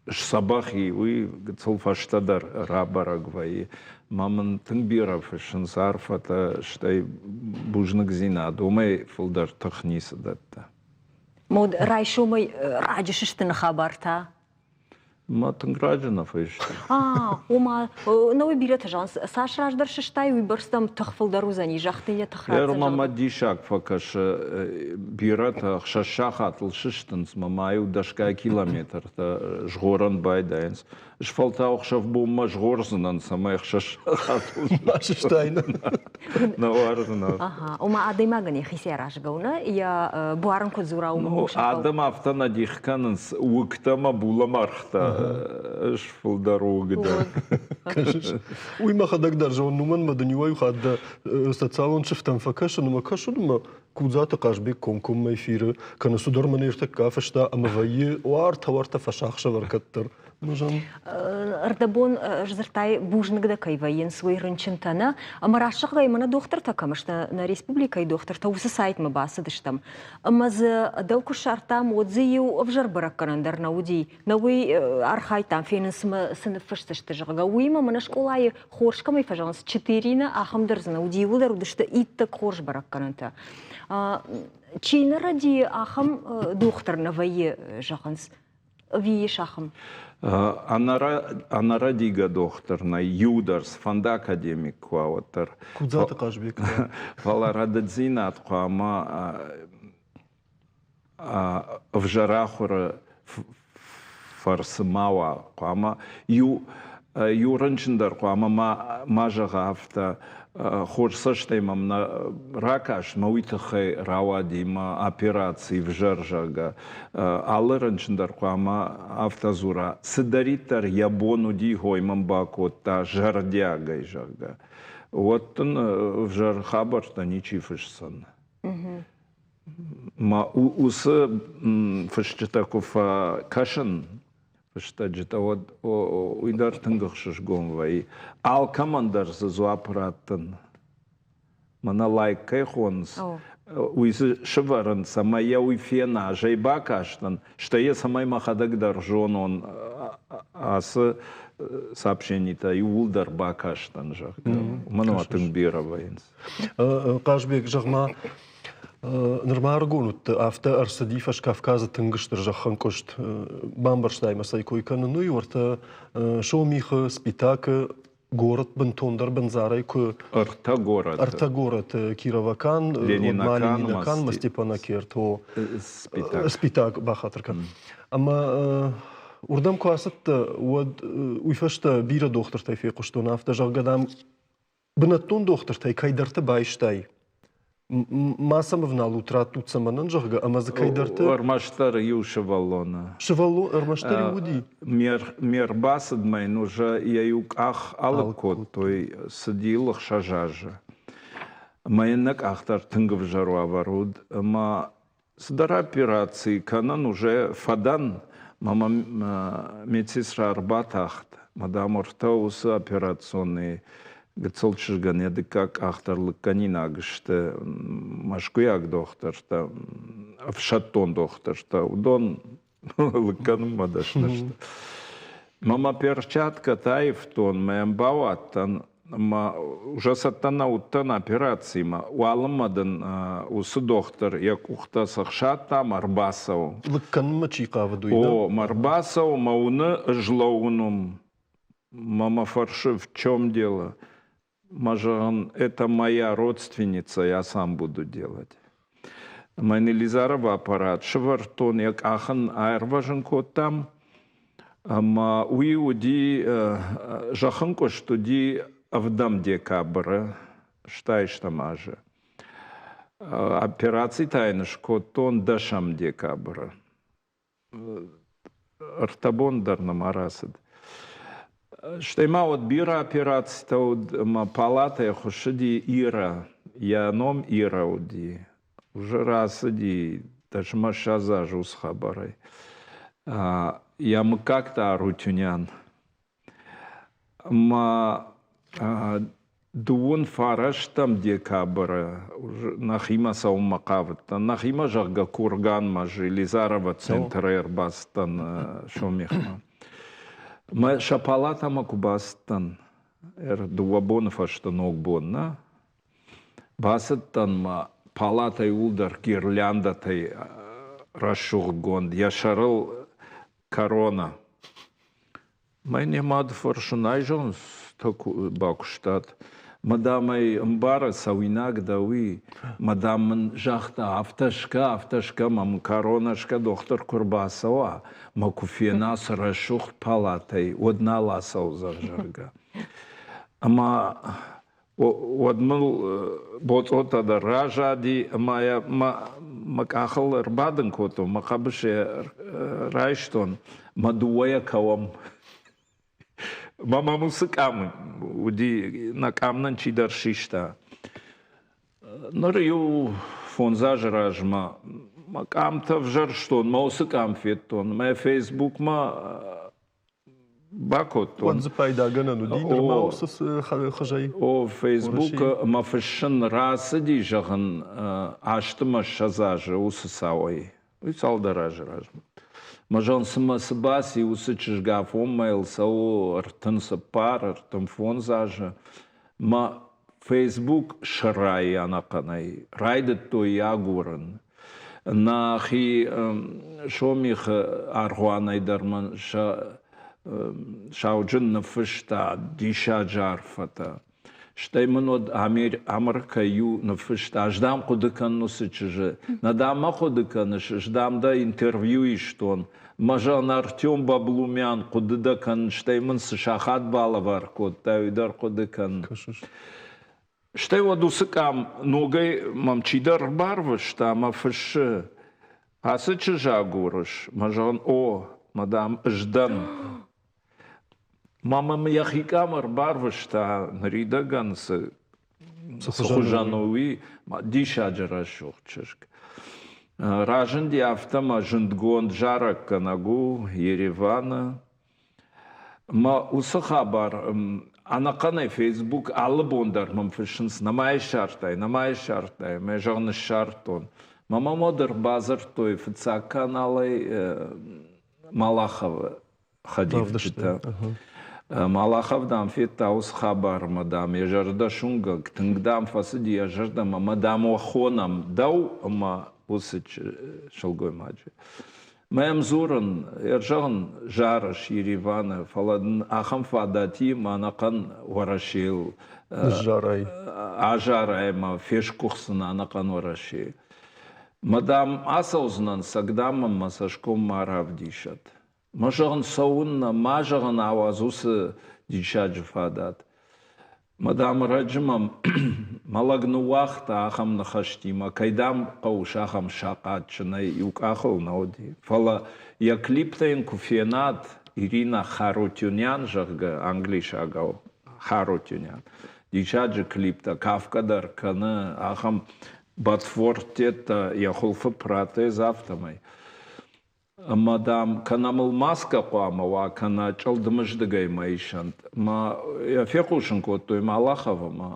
сдзӕбӕх и, уый гыццыл фӕстӕдӕр рабӕрӕг вӕййы. Мӕ мын тынг бирӕ фыссынц арфӕтӕ, стӕй бузныгдзинад, уымӕй фылдӕр тых ницы дӕтты. Мод райсомӕй раджы сыстыны хабар та? Ма тынг раджы нӕ фесты. А, ома, науи бирӕтӕ зӕгъынц, цас раздӕр сыстай, уыйбӕрц дӕм тых фылдӕр уыдзӕни, загъта йӕ тых ратдзӕн. Мӕ диссаг фӕкӕсы, бирӕтӕ ӕхсӕз сахатыл сыстынц, мӕ ма иу дӕсгай километртӕ згъорӕн байдайынц. Ӕз фӕлтау ӕхсӕв-бонмӕ згъордзынӕн, цӕмӕй ӕхсӕз сахатыл ма сыстай. Нӕ уарзын. Ага, ома адӕймагӕн йӕхицӕй аразгӕ у, нӕ? Йӕ буар ын куыд дзура, уымӕ Ну, адӕм афтӕ нӕ дих кӕнынц уыгтӕ ӕмӕ булӕмӕргътӕ. Ӕз фылдӕр уыг дӕн. Кӕсыс? Уый мӕхӕдӕг дӕр зонын, уымӕн ӕмӕ дын иуӕй хатт дӕ социалон сыфтӕм фӕкӕсын ӕмӕ кӕсын ӕмӕ Кудзаты Хъазбег комкоммӕ эфиры кӕнӕ цыдӕр мӕ ныртӕккӕ афыста ӕмӕ вӕййы уартӕ-уартӕ фӕсахсӕвӕр кӕддӕр. Ӕрдӕбон сдзырдтай, бузныг дӕ кӕй вӕййынц, уый рынчынтӕ нӕ. Ӕмӕ раст зӕгъгӕйӕ, мӕнӕ дохтыртӕ кӕм сты, нӕ республикӕйы дохтыртӕ уыцы сайтмӕ бацыдыстӕм. Ӕмӕ дзы дӕу куы ссардтам, уӕд дзы иу ӕвзӕр бӕрӕггӕнӕн дӕр нӕ уыди. Нӕ уый архайдтам, фенын цымӕ цы ныффысдзысты, зӕгъгӕ. Уыимӕ мӕнӕ скъолайы хорз кӕмӕй фӕзӕгъынц, четырина, ахӕм дӕр дзы нӕ уыди. Иууылдӕр уыдысты иттӕг хорз бӕрӕггӕнӕнтӕ. Чи нӕ рӕдийы, ахӕм дохтыр нӕ вӕййы, зӕгъынц. Ӕви ис ахӕм? Ӕнӕрӕдийгӕ дохтыр нӕй иу дӕр, цыфӕнды академик куы уа, уӕддӕр. Кудзаты Хъазбег. Фӕлӕ рӕдыддзинад хъуамӕ ӕвзӕр ахуыры фӕрцы ма уа. Хъуамӕ иу иу рынчын дӕр хъуамӕ ма, ма зӕгъа афтӕ, хорз цӕстӕй мӕм нӕ ракаст, мӕ уый тыххӕй рауади мӕ операци взӕр, зӕгъгӕ. Алы рынчын дӕр хъуамӕ афтӕ дзура, цыдӕриддӕр йӕ бон уыди, хой мӕм бакодта зӕрдиагӕй, зӕгъгӕ. Уӕд дын ӕвзӕр хабӕрттӕ ничи фысдзӕн. Ма уыцы фысджытӕ куы фӕкӕсын, фыстӕджытӕ, уӕд уый дӕр тынг ӕхсызгон вӕййы. Алкӕмӕн дӕр дзы дзуапп раттын. Мӕнӕ лайк кӕй хонынц, уый дзы сывӕрын, цӕмӕй йӕ уый фена, зӕй бакастӕн, стӕй йӕ цӕмӕй мӕхӕдӕг дӕр зонон ацы сообщенитӕ иууылдӕр бакастӕн, зӕгъгӕ. Уымӕн ӕмӕ тынг бирӕ вӕййынц. Хъазбег, зӕгъ-ма, нырма ӕрыгон уыдтӕ, афтӕ ӕрцыди Фӕскавказы тынг стыр зӕххӕнкъуыст. Бамбӕрстай мӕ цӕй кой кӕнын, уый уӕртӕ Сомихы, Спитакы город бынтондӕр бындзарӕй куы ӕртӕ горӕты ӕртӕ горӕты Кировакан, Ленинакан, Степанакерт, о Спитак. Спитак бахатыр кӕн. Ӕмӕ уырдӕм куы ацыдтӕ, уӕд уый фӕстӕ бирӕ дохтыртӕй фехъуыстон афтӕ, зӕгъгӕ, дам, бынӕттон дохтыртӕй кӕйдӕрты байстай. Ма сӕм ӕвналут, раттут сӕ мӕнӕн, зӕгъгӕ, ӕмӕ дзы кӕйдӕрты... Ӕрмӕстдӕр иу сывӕллоны. Сывӕллон ӕрмӕстдӕр иу уыди? Ме рбацыдмӕ йын уже йӕ иу къах алыг кодтой, цыди йыл ӕхсӕз азы. Ӕмӕ йын нӕ къах дӕр тынг ӕвзӕр уавӕр уыд. Ӕмӕ цыдӕр операци кӕнын уже фӕдӕн, мӕ мӕм медсестра ӕрбатахт. Мадам ӕртӕ уыцы операционный гыццыл чызгӕн йӕ дыккаг къах дӕр лыггӕнинаг сты мӕскуыйаг дохтыртӕ, ӕфсӕддон дохтыртӕ. Уыдон лыг кӕнынмӕ дӕсны сты. Мӕ мӕ перчаткӕтӕ аивтон, мӕ йӕм бауадтӕн, ӕмӕ уже цӕттӕ нӕ уыдтӕн операцимӕ. Уалынмӕ дын уыцы дохтыр йӕ къухтӕ цӕхсадта ӕмӕ ӕрбацӕуы. Лыг кӕнынмӕ чи хъавыд, уый О, мӕ ӕрбацӕуы, мӕ уыны, ӕз лӕууын уым. Мӕ мӕ фӕрсы, в чем дело? Мӕ зӕгъын, это моя родственница, я сам буду делать. Ӕмӕ йын Елизарова аппарат сывӕрдтон, йӕ къах ын аирвӕзын кодтам. Ӕмӕ уый уыди, зӕххынкъуыст уыди ӕвдӕм декабры стайстӕм азы. Операци та йын скодтон дӕсӕм декабры. Ӕртӕ бон дӕр нӕма рацыд. Стӕй ма уӕд бирӕ операцитӕ уыд ӕмӕ палатӕйы хуыссыди Ира. Йӕ ном Ира уыди. Уже рацыди дӕсмӕ 20 азы уыцы хабарӕй. Йӕ мыггаг та Арутюнян. Ӕмӕ дыууын фарӕстӕм декабры нӕхимӕ цӕуынмӕ хъавыдтӕн. Нӕхимӕ, зӕгъгӕ, Курганмӕ Елизарова центрӕй ӕрбацыдтӕн Сомихмӕ. Мӕ сӕ палатӕмӕ куы бацыдтӕн, дыууӕ боны фӕстӕ ногбон, нӕ? Бацыдтӕн мӕ палатӕ иууылдӕр гирляндӕтӕй рӕсугъдгонд, йӕ сӕрыл корона. Мӕн йӕ мад фӕрсын, ай зӕгъын, бакуыстат. Мадам ӕй ӕмбары, цӕуинаг дӕ уый. Мадам мын загъта, афтӕ скӕ, афтӕ скӕ, мӕм корона скӕ, дохтыр куы рбацӕуа, мӕ куы фена цы рӕсугъд палатӕй, уӕд нал ацӕудзӕн, зӕгъгӕ. Ӕмӕ уӕд мыл боцъотӕ дӕр разади ӕмӕ йӕ мӕ, мӕ къахыл ӕрбадын кодтон, мӕ хъӕбысы райстон, мӕ дыууӕйӕ кӕуӕм. Мӕ мӕм уыцы къам уыди, нӕ къам нын чидӕр систа. Ныр иу фондз азы размӕ мӕ къамтӕ ӕвзӕрстон, мӕ уыцы къам федтон. Мӕ Фейсбукмӕ бакодтон. Уӕд дзы пайдагӕнӕн уыди нырма уыцы хызӕй? О, Фейсбукы мӕ фыссын рацыди, зӕгъын, азты мӕ 20 азы уыцы цауӕй. Уый цалдӕр азы размӕ. Мӕ зӕгъын, цымӕ цы баци уыцы чызг афонмӕ йыл цӕуы 34, 35 азы. Мӕ Фейсбук сӕрӕй ӕнӕхъӕнӕй райдыдтой агурын. Нӕхи Сомихы аргъуанӕй дӕр мын сӕ сауджын ныффыста диссаджы арфӕтӕ. Стӕй мын уӕд Амырыкӕй иу ныффыста, ӕз дам хъуыды кӕнын уыцы чызджы. Нӕ дам мӕ хъуыды кӕныс, ӕз дам дӕ интервью истон. Мӕ зӕгъын, Артем Баблумян, хъуыды дӕ кӕнын, стӕй мын цы сахат балӕвар кодтай, уый дӕр хъуыды кӕнын. Стӕй уӕд уыцы къам ногӕй мӕм чидӕр ӕрбарвыста ӕмӕ фыссы, ацы чызджы агурыс? Мӕ зӕгъын, о, мадам, ӕз дӕн. Ма мӕм йӕхи къам ӕрбарвыста, ныридӕгӕн цы цы хуызӕн у, уый диссаджы рӕсугъд чызг. Разынди афтӕ мӕ зындгонд зарӕггӕнӕг у Ереваны. Мӕ уыцы хабар ӕнӕхъӕнӕй Фейсбук алы бон дӕр мӕм фыссынц, нӕма йӕ ссардтай, нӕма йӕ ссардтай. Мӕ зӕгъын, ссардтон. Мӕ мӕм уӕд ӕрбадзырдтой фыццаг каналӕй Малаховы хӕдивджытӕ. Малахов, дам, федта уыцы хабармӕ, дам, йӕ зӕрдӕ суынгӕг, тынг, дам, фӕцыди йӕ зӕрдӕмӕ, ӕмӕ, дам, уӕ хонӕм дӕу ӕмӕ уыцы сылгоймаджы. Мӕм дзурын, ӕрзӕгъын, зарыс Ереваны, фӕлӕ дын ахӕм фадат и, мӕ ӕнӕхъӕн Уӕрӕсейыл Ныззарай. Азарай ӕмӕ фесгуыхдзынӕ ӕнӕхъӕн Уӕрӕсейы. Мӕ, дам, ацӕудзынӕн, цӕг, дам, мӕм мӕ цӕсгом ма равдисӕд. Мӕ зӕгъын, цӕуыннӕ, ма зӕгъын, ауадз уыцы диссаджы фадат. Мадам, ӕрӕджы мӕм мӕ лӕг ныууагъта ахӕм ныхӕстимӕ, кӕй дам хъӕуыс ахӕм сахъатджынӕй, иу къахыл нӕ уыди. Фӕлӕ йӕ клиптӕ йын куы фенат, Ирина Харутюнян, зӕгъгӕ, англисагау Харутюнян. Диссаджы клиптӕ, кафгӕ дӕр кӕны, ахӕм ботфорттӕ йӕ хуылфы протез, афтӕмӕй. Ӕмӕ, дам, кӕнӕ мыл маскӕ хъуамӕ уа, кӕнӕ чъылдымыздыгӕй мӕ исӕнт. Мӕ йӕ фехъусын кодтой Малаховы, мӕ,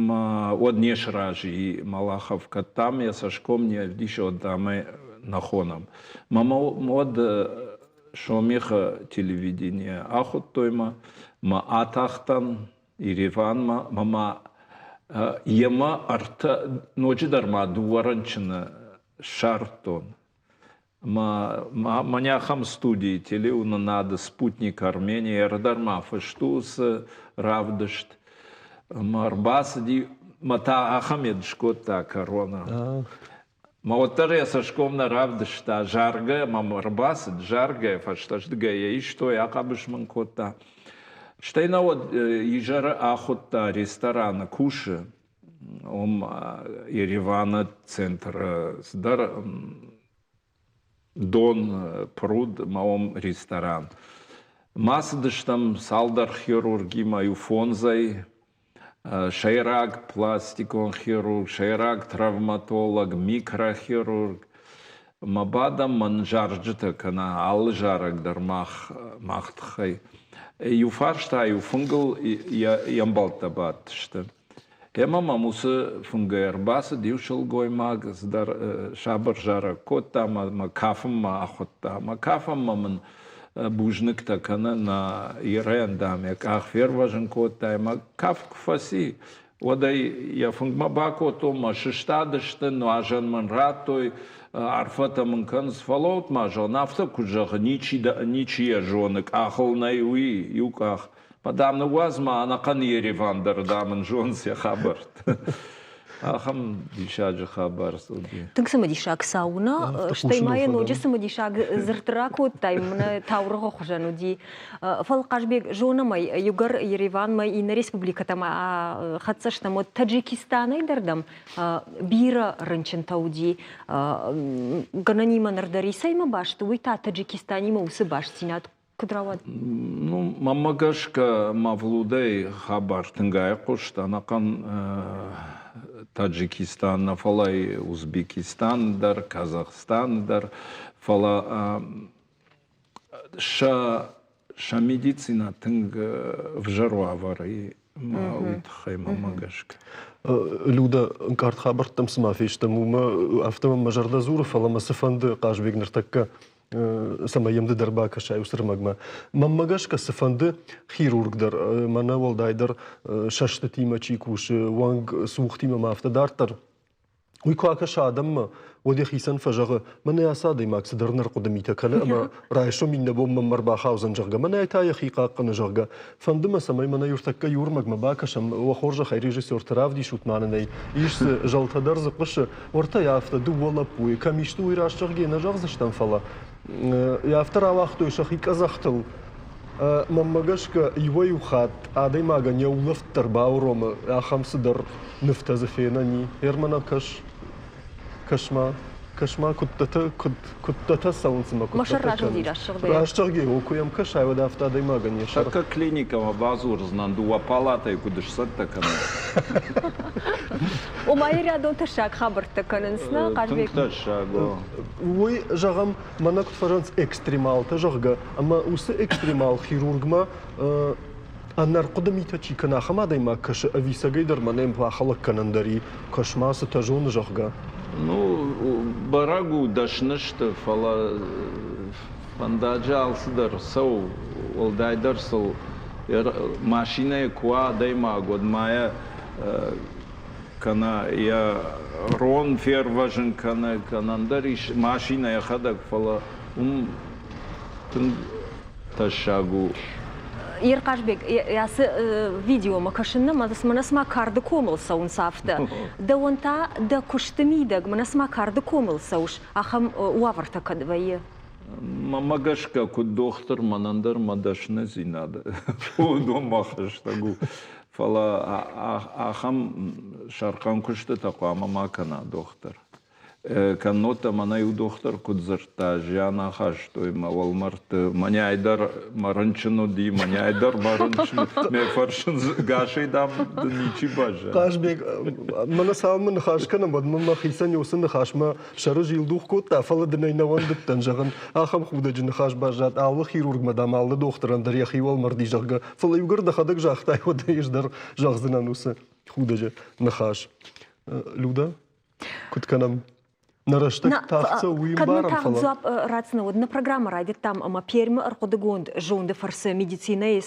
мӕ уӕд не сразы и Малахов, кӕд, дам, йӕ цӕсгом не вдисы, уӕд, дам, ӕй нӕ хонӕм. Мӕ уӕд Сомихы телевидение ахуыдтой мӕ, мӕ атахтӕн Ереванмӕ, мӕ ма йемӕ ӕртӕ, ноджыдӕр ма дыууӕ рынчыны ссардтон. Мӕнӕ ахӕм студийы телеуынынады «Спутник Армения» ӕрдӕр ма фыст у уыцы равдыст. Ӕмӕ ӕрбацыди, мӕ та ахӕм ед скодта корона. Мӕ уӕддӕр йӕ цӕсгом нӕ равдыста, заргӕ мӕм ӕрбацыд, заргӕ, фӕстӕздыгӕй йӕ истой, ахъӕбыс мын кодта. Стӕй нӕ уӕд изӕры ахуыдта рестораны кусы, уым Ереваны центры цыдӕр дон, пруд ӕмӕ уым ресторан. Ма цыдыстӕм цалдӕр хирургимӕ, иу фондзӕй, сӕйраг пластикон хирург, сӕйраг травматолог, микрохирург. Мӕ бадӕм мӕн зарджытӕ кӕнӕ алы зарӕг дӕр мах, мах тыххӕй. Иу фарста иу фынгыл йе мбӕлттӕ бадтысты. Ӕмӕ мӕм уыцы фынгӕй ӕрбацыд иу сылгоймаг, цыдӕр сабыр зарӕг кодта ӕмӕ мӕ кафынмӕ ахуыдта. Мӕ кафынмӕ мын бузныгтӕ кӕны, нӕ Ирӕн, дам, йӕ къах фервӕзын кодта ӕмӕ кафт куы фӕци, уӕд ӕй йӕ фынгмӕ бакодтон, мӕ сыстадысты, нуазӕн мын радтой, арфӕтӕ мын кӕнынц, фӕлӕуут ма, зӕгъын, афтӕ куы зӕгъы, ничи, ничи йӕ зоны, къахыл нӕй уый, иу къах. Ма, дам, ныууадз ма, ӕнӕхъӕн Ереван дӕр, дам, ын зонынц йӕ хабӕрттӕ. Ахӕм диссаджы хабар уыди. Тынг цымыдисаг цау нӕ, стӕй ма йӕ ноджы цымыдисаг дзырд ракодтай, мӕнӕ таурӕгъы хуызӕн уыди. Фӕлӕ Хъазбег, зонӕм ӕй, иугӕр Ереванмӕ иннӕ республикӕтӕм хӕццӕ стӕм, уӕд Таджикистанӕй дӕр дӕм бирӕ рынчынтӕ уыди. Гӕнӕнимӕ ныр дӕр исӕймӕ баст, уый та Таджикистанимӕ уыцы бастдзинад Куыд рауад? Ну, мӕнмӕ гӕсгӕ Мавлудӕй хабар тынг айхъуыст ӕнӕхъӕн Таджикистан нӕ, фӕлӕ Узбекистан дӕр, Казахстан дӕр, фӕлӕ сӕ сӕ медицинӕ тынг ӕвзӕр уавӕры и, уый тыххӕй мӕнмӕ гӕсгӕ. Люда, ӕнкъард хабӕрттӕм цыма фестӕм, уымӕ афтӕ мӕм мӕ зӕрдӕ дзуры, фӕлӕ мӕ цыфӕнды Хъазбег ныртӕккӕ цӕмӕй йӕм ды дӕр бакӕсай уыцы рмӕгмӕ. Мӕнмӕ гӕсгӕ цыфӕнды хирург дӕр, мӕнӕ уӕлдайдӕр сӕстытимӕ чи кусы, уӕнг цухтимӕ ма афтӕ дарддӕр, уый куы акӕса адӕммӕ, уӕд йӕхицӕн фӕзӕгъы, мӕнӕ ацы адӕймаг цыдӕр нӕрхъуыды митӕ кӕны ӕмӕ райсом иннӕ бон мӕнмӕ ӕрбахаудзӕн, зӕгъгӕ, мӕнӕ та йӕхи хъахъхъӕны, зӕгъгӕ. Фӕнды мӕ, цӕмӕй мӕнӕ ныртӕккӕ иу ӕрмӕгмӕ бакӕсӕм, уӕ хорзӕхӕй режиссерты равдисут ма нын ӕй, ис дзы, зӕлтӕ дӕр дзы хъуысы, уӕртӕ йӕ афтӕ дыууӕ лӕппуйы, кӕм исты уый раст зӕгъгӕ нӕ зӕгъдзыстӕм, фӕлӕ йӕ афтӕ рауагътой сӕхи къӕдзӕхтыл. Мӕнмӕ гӕсгӕ, иуӕй-иу хатт адӕймагӕн йӕ улӕфт дӕр бауромы, ахӕм цыдӕр нывтӕ дзы фенӕн и. Герман, кӕс, кӕс-ма, кӕс-ма, куыдтӕтӕ, куыд, куыдтӕтӕ цӕуынц ӕмӕ куыдтӕтӕ кӕнынц. Раст зӕгъгӕ, куы йӕм кӕсай, уӕд афтӕ адӕймагӕн йӕ сӕр. Тӕккӕ клиникӕмӕ бадзурдзынӕн, дыууӕ палатӕйы куыд сцӕттӕ кӕнын. Ома ирӕдон тӕссаг хабӕрттӕ кӕнынц, нӕ, Хъазбег? Тынг тӕссаг, о. Уый, зӕгъӕм, мӕнӕ куыд фӕзӕгъынц экстремалтӕ, зӕгъгӕ, ӕмӕ уыцы экстремал хирургмӕ ӕнӕрхъуыды митӕ чи кӕны, ахӕм адӕймаг кӕсы, ӕви цӕгӕйдӕр мӕнӕ йын бахӕлӕг кӕнӕн дӕр и, кӕс-ма, цытӕ зоны, зӕгъгӕ. Ну, бӕрӕг у, дӕсны сты, фӕлӕ фӕндаджы алцыдӕр цӕуы, уӕлдайдӕр сыл машинӕйы куы уа адӕймаг, уӕд ма йӕ кӕнӕ йӕ рон фервӕзын кӕны, кӕнӕ ӕндӕр ис машинӕ йӕхӕдӕг, фӕлӕ уым тынг тӕссаг у. Ерхъазбег, ацы видеомӕ кӕсын нӕ, мӕнӕ цыма карды комыл цӕуынц афтӕ. Дӕуӕн та дӕ куысты мидӕг, мӕнӕ цыма карды комыл цӕуыс, ахӕм уавӕртӕ кӕд вӕййы? Мӕнмӕ гӕсгӕ, куыд дохтыр, мӕнӕн дӕр мӕ дӕсныдзинад уыдонмӕ хӕстӕг у. Фӕлӕ ахӕм сӕрхъӕн куыстытӕ хъуамӕ ма кӕна дохтыр. Кӕннод та мӕнӕ иу дохтыр куыд дзырдта, зиан ахастой мӕ уӕлмӕрдты, мӕнӕй дӕр мӕ рынчын уыди, мӕнӕй дӕр мӕ рынчын, мӕ фӕрсынц, гасӕй, дам, дын ничи баззад. Хъазбег, мӕнӕ цалынмӕ ныхас кӕнӕм, уӕд мын мӕхицӕн уыцы ныхас мӕ сӕры зилдух кодта, фӕлӕ дын ӕй нӕ уӕндыдтӕн зӕгъын. Ахӕм худӕджы ныхас баззад алы хирургмӕ, дам, алы дохтырӕн дӕр йӕхи уӕлмӕрди, зӕгъгӕ. Фӕлӕ иугӕр дӕхӕдӕг загътай, уӕд ӕй ӕз дӕр зӕгъдзынӕн уыцы худӕджы ныхас. Люда? Куыд кӕнӕм? Нӕ рӕстӕг тагъд цӕуы, уый ӕмбарӕм, фӕлӕ... дзуапп ратдзынӕ, уӕд нӕ программӕ райдыдтам ӕмӕ Пермы ӕрхъуыдыгонд зонды фӕрцы медицинӕйы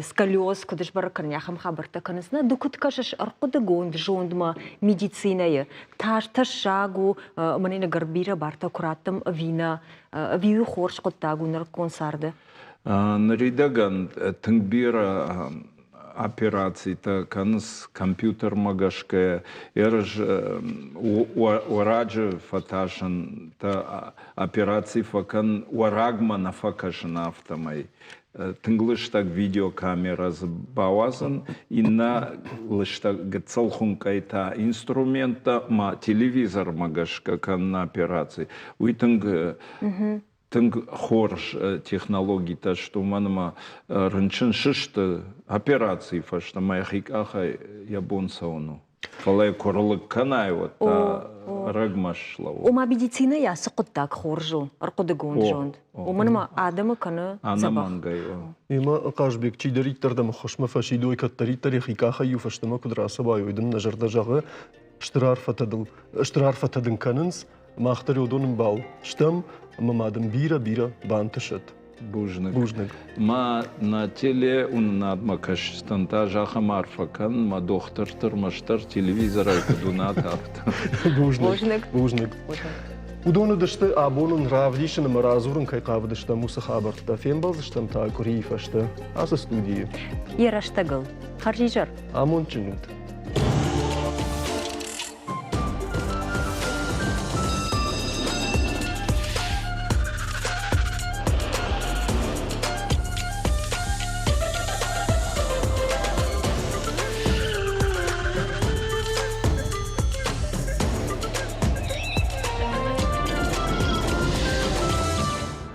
сколиоз куыд сбӕрӕг кӕнын, ахӕм хабӕрттӕ кӕнынц. Нӕ, ды куыд кӕсыс ӕрхъуыдыгонд зондмӕ медицинӕйы? Тас тӕссаг у, мӕнӕ ӕгӕр бирӕ бартӕ куы раттӕм ӕви нӕ? Ӕви уый хорз хъуыддаг у нырыккон царды? Ныридӕгӕн тынг бирӕ операцитӕ кӕнынц компьютермӕ гӕсгӕ, ерыс уӕраджы фӕтасынтӕ операци фӕкӕн, уӕрагмӕ нӕ фӕкӕсын афтӕмӕй. Тынг лыстӕг видеокамерӕ дзы бауадзын, иннӕ лыстӕг гыццыл хуынкъӕй та инструменттӕ ма телевизормӕ гӕсгӕ кӕнын операци. Уый тынг тынг хорз технологитӕ сты, уымӕн ӕмӕ рынчын сысты операцийы фӕстӕ ма йӕхи къахӕй йӕ бон цӕуын у. Фӕлӕ куы рлыг кӕнай, уӕд та ӕрӕгмӕ слӕууы. Ома медицинӕйӕ цы хъуыддаг хорз у, ӕрхъуыдыгонд зонд. Уымӕн ӕмӕ адӕмы кӕны дзӕбӕх. Ӕнӕмӕнгӕй. Ӕмӕ Хъазбег, чидӕриддӕр дӕм ӕххуысмӕ фӕсидой, кӕддӕриддӕр йӕхи къахӕй-иу фӕстӕмӕ куыд рацӕуай, уый дын нӕ зӕрдӕ зӕгъы, стыр арфӕтӕ дыл, стыр арфӕтӕ дын кӕнынц, Мах дӕр уыдон ӕмбал стӕм ӕмӕ ма дын бирӕ-бирӕ бантысӕд. Бузныг. Бузныг. Ма нӕ телеуынынадмӕ кӕсджытӕн та зӕгъӕм арфӕ кӕн, мӕ дохтырты рмӕстдӕр телевизорӕй куыд уынат, афтӕ. Бузныг. Бузныг. Уыдон уыдысты абон ын равдисын ӕмӕ радзурын кӕй хъавыдыстӕм, уыцы хабӕрттӕ. Фембӕлдзыстӕм та къуырийы фӕстӕ ацы студийы. Йӕ рӕстӕгыл. Хӕрзизӕр. Амондджын ут.